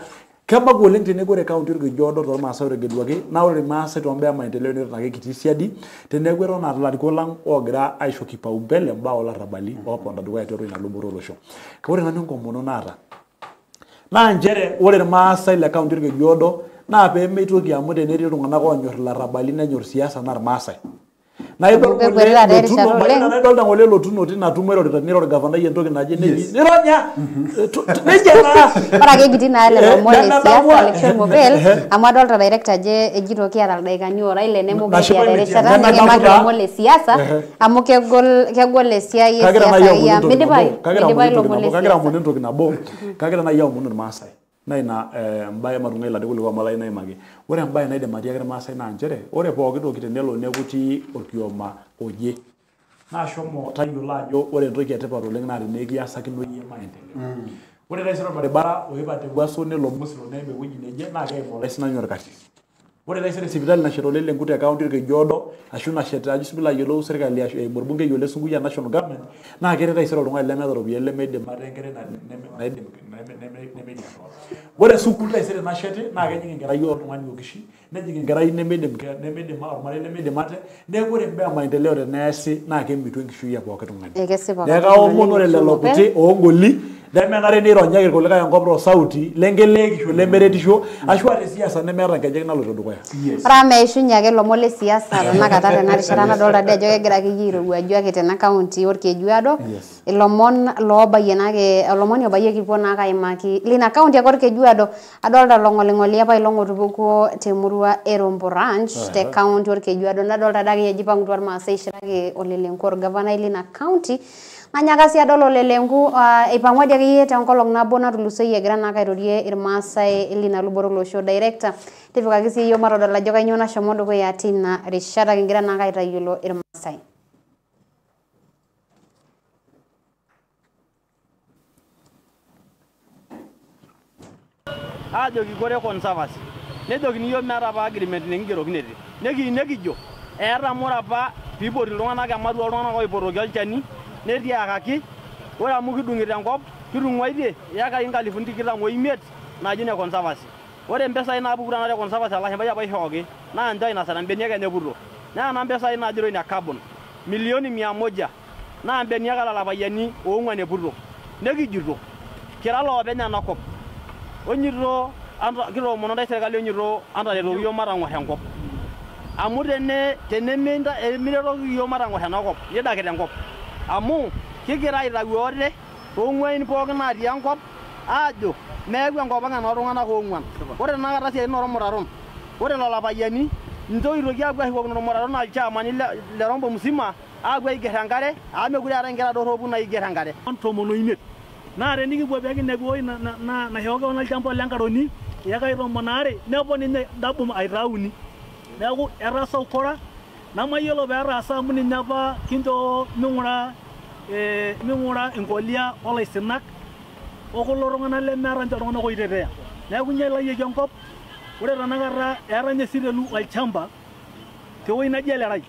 kebak oleng teneeku ore county Orkejuado tormaasai otegeluaki naa ore irmaasai tombaa e maendeleo neton ake kitii siadi teneeku eton aa ilarikok lang oogira aisho kipaumbele imbaa olarrabali ooponda dukuya tiatua ina luboto olosho. Ore nanu enkomono naata naa nchere ore irmaasai le county Orkejuado naa pemeitoki amu tenetii iltung'anak oonyor ilarrabali nenyor siasa naa irmaasai. Naa idol Amu kekwetita taa erishata oleng. Idolta ng'ole elotuno tina tumo irorita niro orgavanai entoki naje neji nironya nejia taa. Ore ake kitii naa lelo omon le Nemedamu siasa Lekishon Mobel amu adolta director ajo ejito kiata ildaikani ora ile nemekure Nashipa kiata imitia. erishata Nemedamu nikimaki taa. ilomon le siasa amu kegol esiai e Kagira siasa naaji akeyie aomonu entoki midipayu nabo. Kagira midipayu aomonu entoki ilomon nabo. le Kagira siasa. aomonu entoki nabo. Kagira naaji aomonu irmaasai. Naa ina embaye matung'ai ilarikok likuama lai naimaki. Ore embaye naidim atiaki irmaasai naa nchere ore pooki toki tenelo neeku itii orkioma oje naa shomo tayiolo ajo ore entoki etipat oleng naa tenekiasakino iyie maendeleo. Ore taisere orbaribara oipang te Wuaso nelo Musilo neim ewueji neje naa keim olaisinani orkasis. Ore taisere sipitali nashet Ole Lenku te county Orkejuado ashu nashet ajo sii piilo ayiolou serkali ashu eimu orbungei Ole Sunkuyia national government naa keret taisere oltung'ani lemeeta iropiyiani lemeidim ate enkerai naidim nemeidim atolaa. Ore sukuul taisere nasheti naa kejing enkerai oltung'ani okishi nejing enkerai nemeidim ormarei lemeidim ate neeku ore imbaa e maendeleo teneesi naa kemitu enkishui e pooki tung'ani. Ekesipa Neeku katukul aomon oleng ore Lekishon lelo Mobel. kuti oogoli nemenare neironyaki irkulikae enkop tosauti lenkeleekisho lemeretisho ashu aa tesiasa nemeeta nkejek naloito dukuya. Ore amu meishunye ake ilomon le siasa tenakata tena rishata nadolta dii ajo kegira akeyie airowuaju ake tena county Orkejuado ilomon loobayie naake olomoni obayie kipuo naake aimaki lina county ake Orkejuado. Adolta long'oling'oli apa ilong otupukuo temurua e Rombo Ranch te county Orkejuado nadolta adake ajo ipang'utua irmaasai ishiraki Ole Lenku orgavanai lina county. Nanyaka sii adol Ole Lenku eipang'ua dii akeyie tenkolong nabo natulusoyie egira naake airorie irmaasai lina luboto olosho. Director, tipikaki sii iyiok matodol ajo kainyoo nashomo dukuya tina rishata kingira naake aitayiolo irmaasai. Aajoki kore conservancy nejokini iyiok meeta apa agreement nikingerokinete nekijo eeta amu ore apa piipoti iltung'anak ematua oltung'anak oipotoki olchani netiakaki ore amu kidung'ito enkop kitung'uaitie iyakai 25,000 naaji ine conservancy. Ore impesai naapuku tenakata te conservancy olashumbai apa oishooki naa ninche oinasita imbeniak enye eputo. Naa ena mpesai naajito ine carbon milioni 100 naa imbeniak lelo payiani oong'uan eputo. Nekijito kira loopeny enakop onyito kitoomono ntae serkali onyito antaretoki iyiok matang'or enkop. Amu tenemiretoki iyiok matang'or enakop nidakita enkop. Amu kigira aitayu ate toong'uain pookin natii enkop aajo meeku enkop ang enooltung'anak oong'uan. Ore tenakata siaitin ormutaron ore lelo payiani ninche oitoki aapuo aashukokino irmutaron aa ilchaamani le Rombo musima aapuo aiger enkare amu mekure eetae inkera dorropu naiger enkare. 15 naa tenikipuo pee kinepu ewuei naishooki kewon olchamba lenkaroni iyekai 12 nepon ninye dabum aitaa uni. Neeku etaasa ukora namayiolo pee etaasa amu ninye apa kinchoo ming'ura inkolia olaisinak okulo tung'anak lemeeta ninche iltung'anak oitetea. Neeku inyialayieki enkop. Ore tenakata eeta ninye sirelu olchamba tewuei naji Elerai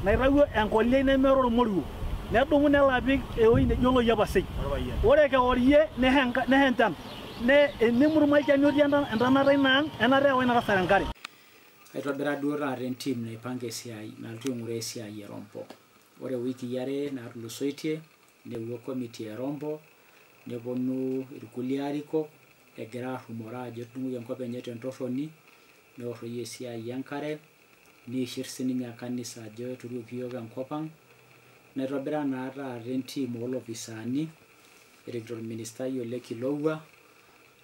naitawuo enkoliai nemeeta ormoruo nedumu nelo apik ewuei neji Oloyiapasei. Ore kewarie neha enchan nemurma olchani otii entanata ina ang' enata ewa ina tasat enkare. Aitobira duo taata entim naipanga esiai nalotu aing'uraa esiai e Rombo. Ore wikii are naatulusoitie newuo committee e Rombo neponu irkulie arikok egira arrumore ajo etudung'oki enkop enye tentorroni neorroyie esiai enkare niishir sininye kanisa ajo eturuoki iyiok enkop ang'. Naitobira naa taata entim oolopisaani erikito orministai Ole Kilowua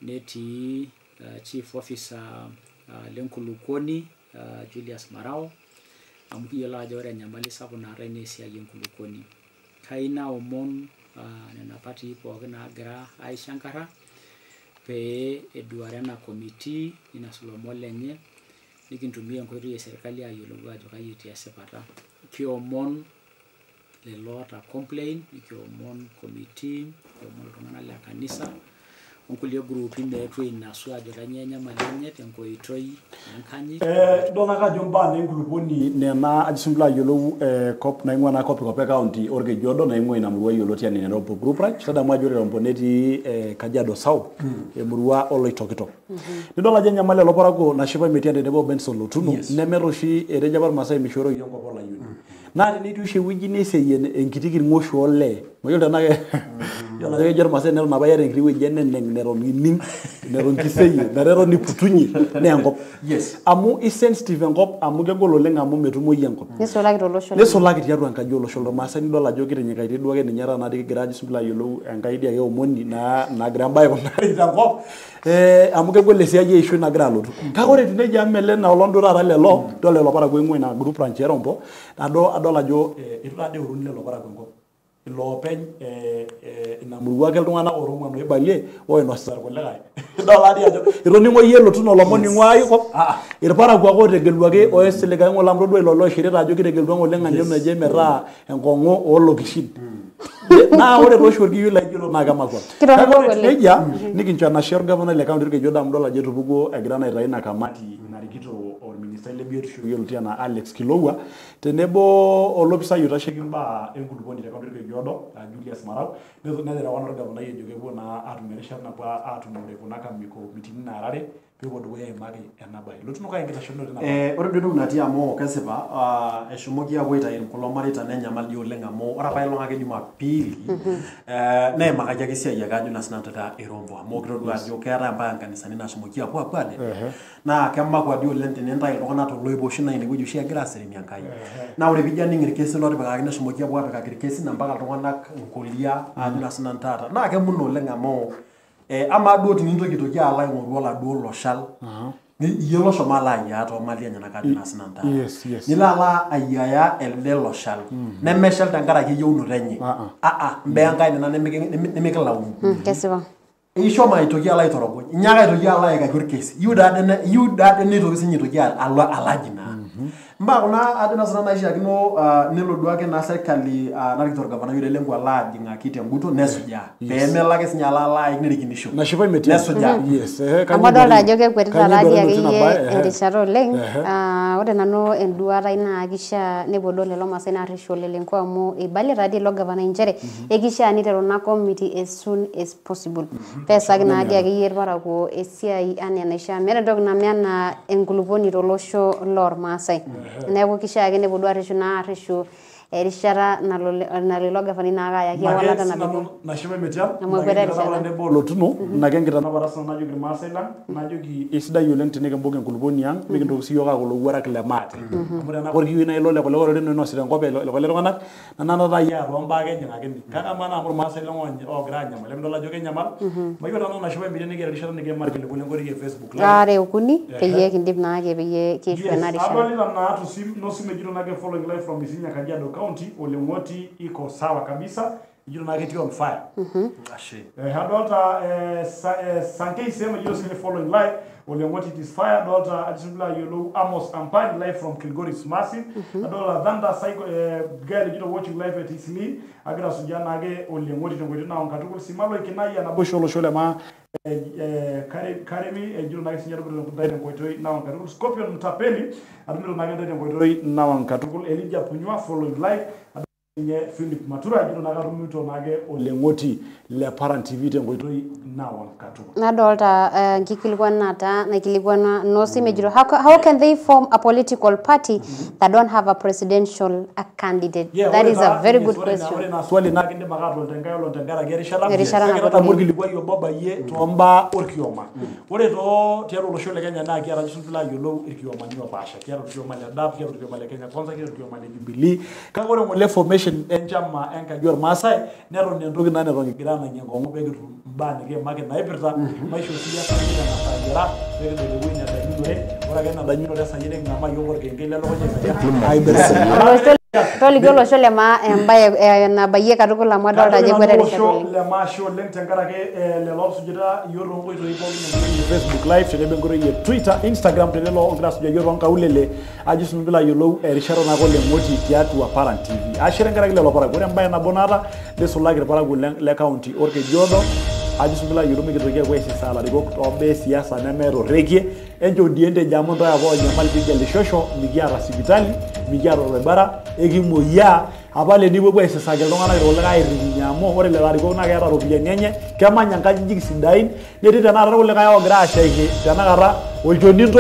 netii chief officer lenkulukuoni Julius Marao amu kiyiolo ajo ore enyamali sapuk naatae naa esiai enkulukuoni. Kayieu naomon nena patii pookin naagira aishankara pee eduare ena committee ninosu ilomon lenye Nikintumia enkoitoi e serkali ayiolou ajo kai etii esipata. Kiomon lelo oota complain, nikiomon committee, nikiomon iltung'anak le kanisa onkulie grupi meetu ainasu ajo kainyoo enyamali enye tenkoitoi enkanyit. Idol ake ajo mbaa naa enkulupuoni nena ajo sinanu piilo ayiolou kop naing'ua naa kopikop e county Orkejuodo naing'ua ina murua yioloti anaa Rombo Group Ranch. Tadamu ajo ore Rombo netii Kajiado South emurua Oloitokitok. Nidol ajo enyamali lelo parakuo Nashipai Metian tenebo o Benson Lotunu nemeeta oshi etejo apa Irmaasai meishooroyu enkop olayioni. Naa tenetii oshi ewueji neseyie enkiti kirng'o oshi olee mayiolo tenaa yiolo ajo kejo Irmaasai neton apa iyata enkiti wueji eneneng neton ining neton kiseyie metaa eton iputunye naa enkop. Amu isensitive enkop amu kegol oleng amu metumoyu enkop. Nisulaki tolosho. Nisulaki tiatua enkaji olosho lormaasai nidol ajo kitinyikaitie duo ake ninye taata kigira ajo piilo ayiolou enkai dii ake omoni nagira embae aikunari tenkop amu kegol esiai eishoi nagira alotu. Kake ore etiu nejia amu mele ina olong duo taata lelo idol lelo parakuo oing'ua ina group ranch e Rombo adol ajo eitu taadii eoruni lelo parakuo enkop. Iloopeny ina murua ake iltung'anak ooromwan oibalie oinosita irkulikae. Idol taadii ajo itoning'o iyie Lotun olomoni oing'ua ai kop irparakuo ake otegeluaki oisiligaki ng'ole amu todua ilo oishirita ajo kitegelutua ng'ole ng'anyo naje metaa enkong'u oolokishin. Naa ore tooshi orkiyioi laijo ilo naa kemakwa. Kake ore etiu nejia nikincho enashe orgavanai le county Orkejuodo amu idol ajo etupukuo egira naa aitayu ina kamati narikito orministai le biotisho yioloti anaa Alex Kilowua tenebo olopisai oitasheki imbaa enkulupuoni te county Orkejuodo Julius Marau neterewa naa orgavanai ejo kepuo naa aatum erishata napuo aatumore kuna komitini naara are peepuo dukuya aimaki ena bae. Lotunu kai enkitashoto tina bae? Ore duo entoki natii amu kesipa eshomoki aapuo aitayu kulo mareita nenyamal dii oleng amu ore apa ilong ake Jumapili neimakaki ake esiai ake ajo naa sinanu taata e Rombo amu kitodua ajo keetae mpaka nkanisani nashomoki aapuo apuo alep naa kemakwa dii oleng tenintayu iltung'anak toloip oshi naa inewueji oshi egira aseremie Enkai. Naa ore piijo aning irkesin lootipikaki neshomoki aapuo apikaki irkesin mpaka iltung'anak nkolia ajo naa sinanu taata naa kemuna oleng amu amaa duo tinintoki aitoki alo aing'oru oladuo loshal iyie loshomo alo ayiaya toomali enyenak ajo naa sinanu taata nilo alo ayiaya elde loshal nemeshal tenkaraki eyieunoto enye mbaa Enkai nena nemikilaumu. Kesipa. Ishomo aitoki alo aitorogony inyaaka aitoki alo aikaki orkesi iyieu daade neitoki sinye aitoki alo alaji naa mbaa kuna ajo naa sinanu naishiakino nelo duake naa serkali narikito orgavanai Ole Lenku alo ajing'aki tenguton nesujaa peemelo ake sinye alo alo aik nerikinisho Nashipai Metian. Nesujaa. Yes. Amu adolta ajo kekwetita Kanyio taadii eduaroto tina akeyie bae? Erishata oleng. Ore nanu enduata ai naa kishaa nepuo duo lelo maasai naa arreshu Ole Lenku amu eibalie taadii ilo gavanai nchere ekishaa niteru ina committee as soon as possible peesaki naadii akeyie irparakuo esiai anaa enaishaa. Meeta entoki name anaa enkulupuoni tolosho lormaasai. Neeku kishaa ake nepuo duo arreshu naa arreshu erishata nalo nalo ilo gavanai naake ayaki Nake ewalata sinanu nabiko. Nashipai Metian Amu nake ekweta enkitanapata erishata. tenebo Lotunu nake enkitanapata sinanu najoki irmaasai lang najoki eisidai oleng tenikimbung enkulupuoni ang mikintoki siyiok aaku ilowuarak le maate amu tenaa orkiyioi naaji ilo lekule oreren oinosita enkop lekule tung'anak nanaa taata iyie aa tombaa ake ejing'akini kake amaa naa amu irmaasai lang oogira aanyamal emidol ajo kenyamal mayiolo tenaa Nashipai Metian nikiata erishata nikiimaa irkiliku lenkoitoi e Facebook live. Are okuni peyie kindip naake peyie kiishu ena rishata. Adolita naa tusim nosim ejito naake following live from Isinya Kajiado County Oleng'oti iko sawa kabisa ejito naa ketii on fire. Ashe. Adolta Sankei sema ejito sinye following live Oleng'oti it is fire. Adolta ajo sinanu piilo ayiolou Amos Ampani live from Kilgoris Massive. Adolta Dhanda Psycho girl ejito watching live at Isli agira asujaa naake Oleng'oti tenkoitoi nawang katukul Simalo Kinayia naboisho olosho le maa Karemi ejito naake sinye atumito ntae tenkoitoi nawang katukul Scorpion Mtapeli atumito naake ntae tenkoitoi nawang katukul Elijah Punyua following live ninye Philip Matura ejito naake atumito naake Oleng'oti le Paran TV tenkoitoi nawang katukul. Nadolta nkikilikuanata naikilikuana Nosim ejito how can they form a political party that don't have a presidential candidate? That Ore is a very yes, good ore question. ore ina swali naa kindim ake atol tenkae olong tenkaraki erishata. Erishata Kake napuo tadamu dukuya. orkilikuai obo obayie toombaa orkioma. Ore too tiatua olosho le Kenya naa kiata ajo piilo ayiolou irkiomani oopaasha. Kiata orkioma le DAP, kiata orkioma le Kenya Kwanza, kiata orkioma le Jubilee. Kake ore ng'ole formation enchama enkaji ormaasai neton entoki naa neton kigira anang'ie enkong'u peekitum imbaa nikiimaki naipirta maisha osiasa nikitang'asa ayiara peekidol ewueji nedanyunore ore ake enadanyunore saai niking'amaa iyiook orkenkei lelukunya aikaja The theme of this aibelekenya. Olosho Toliki olosho le maa embaye nabayie katukul amu adolta ajo ekweta erishata olosho oleng. Le maashe oleng tenkaraki lelo osujita iyiok toonkoitoi pookin, enkoitoi e Facebook live tenebo enkoitoi e Twitter, Instagram, tenelo ogira asuja iyiok toonkaulele, ajo sinanu piilo ayiolou erishata naake oleng'oti tiatua Paran TV. Ashe tenkaraki lelo parakuo. Ore embaye nabo naata nisulaki irparakuo le county Orkejuodo, ajo sinanu piilo ayiolou, mikitoki aapuo aisisaa ilarikok tombaa e siasa nemeeta orrekie. Enchoo entejo amu ntae apa onyamal piigelishosho, mikiata sipitali, mikiata orbaribara, ekimoyiaa apa lenipuopuo aisisaki iltung'anak irkulikae airikinye, amu ore lelo arikok naa keeta iropiyiani enye, kemanya nkajijik sidain, netii tenakata irkulikae oogira ashaiki tenakata olchoni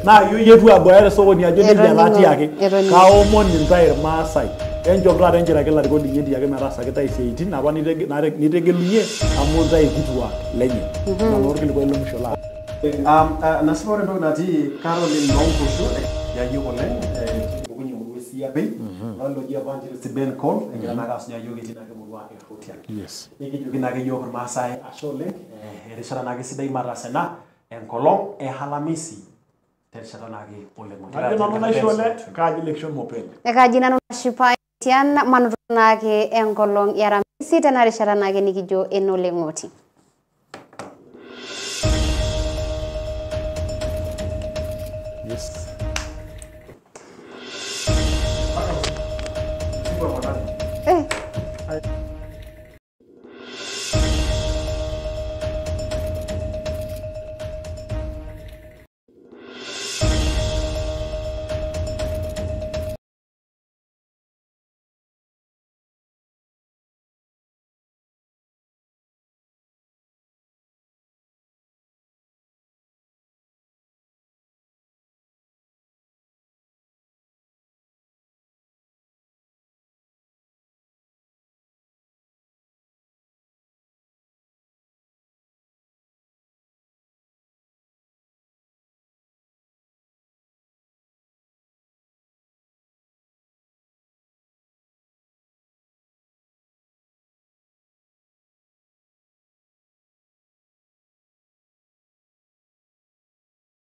naa iyiok yetu abuaya tesokoni ajo nejia taa tiaki. Kaomon intae Irmaasai, enchom taata enchiraki ilarikok linyi entiaki metaasaki intae isiaitin apa nitegelunye amu intae irkituak lenye. Ina naa orkilikuai lemusho laa. Nasipa ore entoki natii Caroline Nonkushu yayiok oleng epukunye emurua esiapei loji Evangelist Ben Cole egira naake asuj ayiok etii naake emurua e Rhotian. Nikijoki naake yiok Irmaasai ashe oleng, erishata naake sidai mataas ena enkolong e Halamisi terishata naake oleng. Ajo nanu naisho ole kaaji Lekishon Mopele. Ekaji nanu Nashipai Tian, manoto naake enkolong e Aramisi tena rishata naake nikijo enoleng'oti. Yes.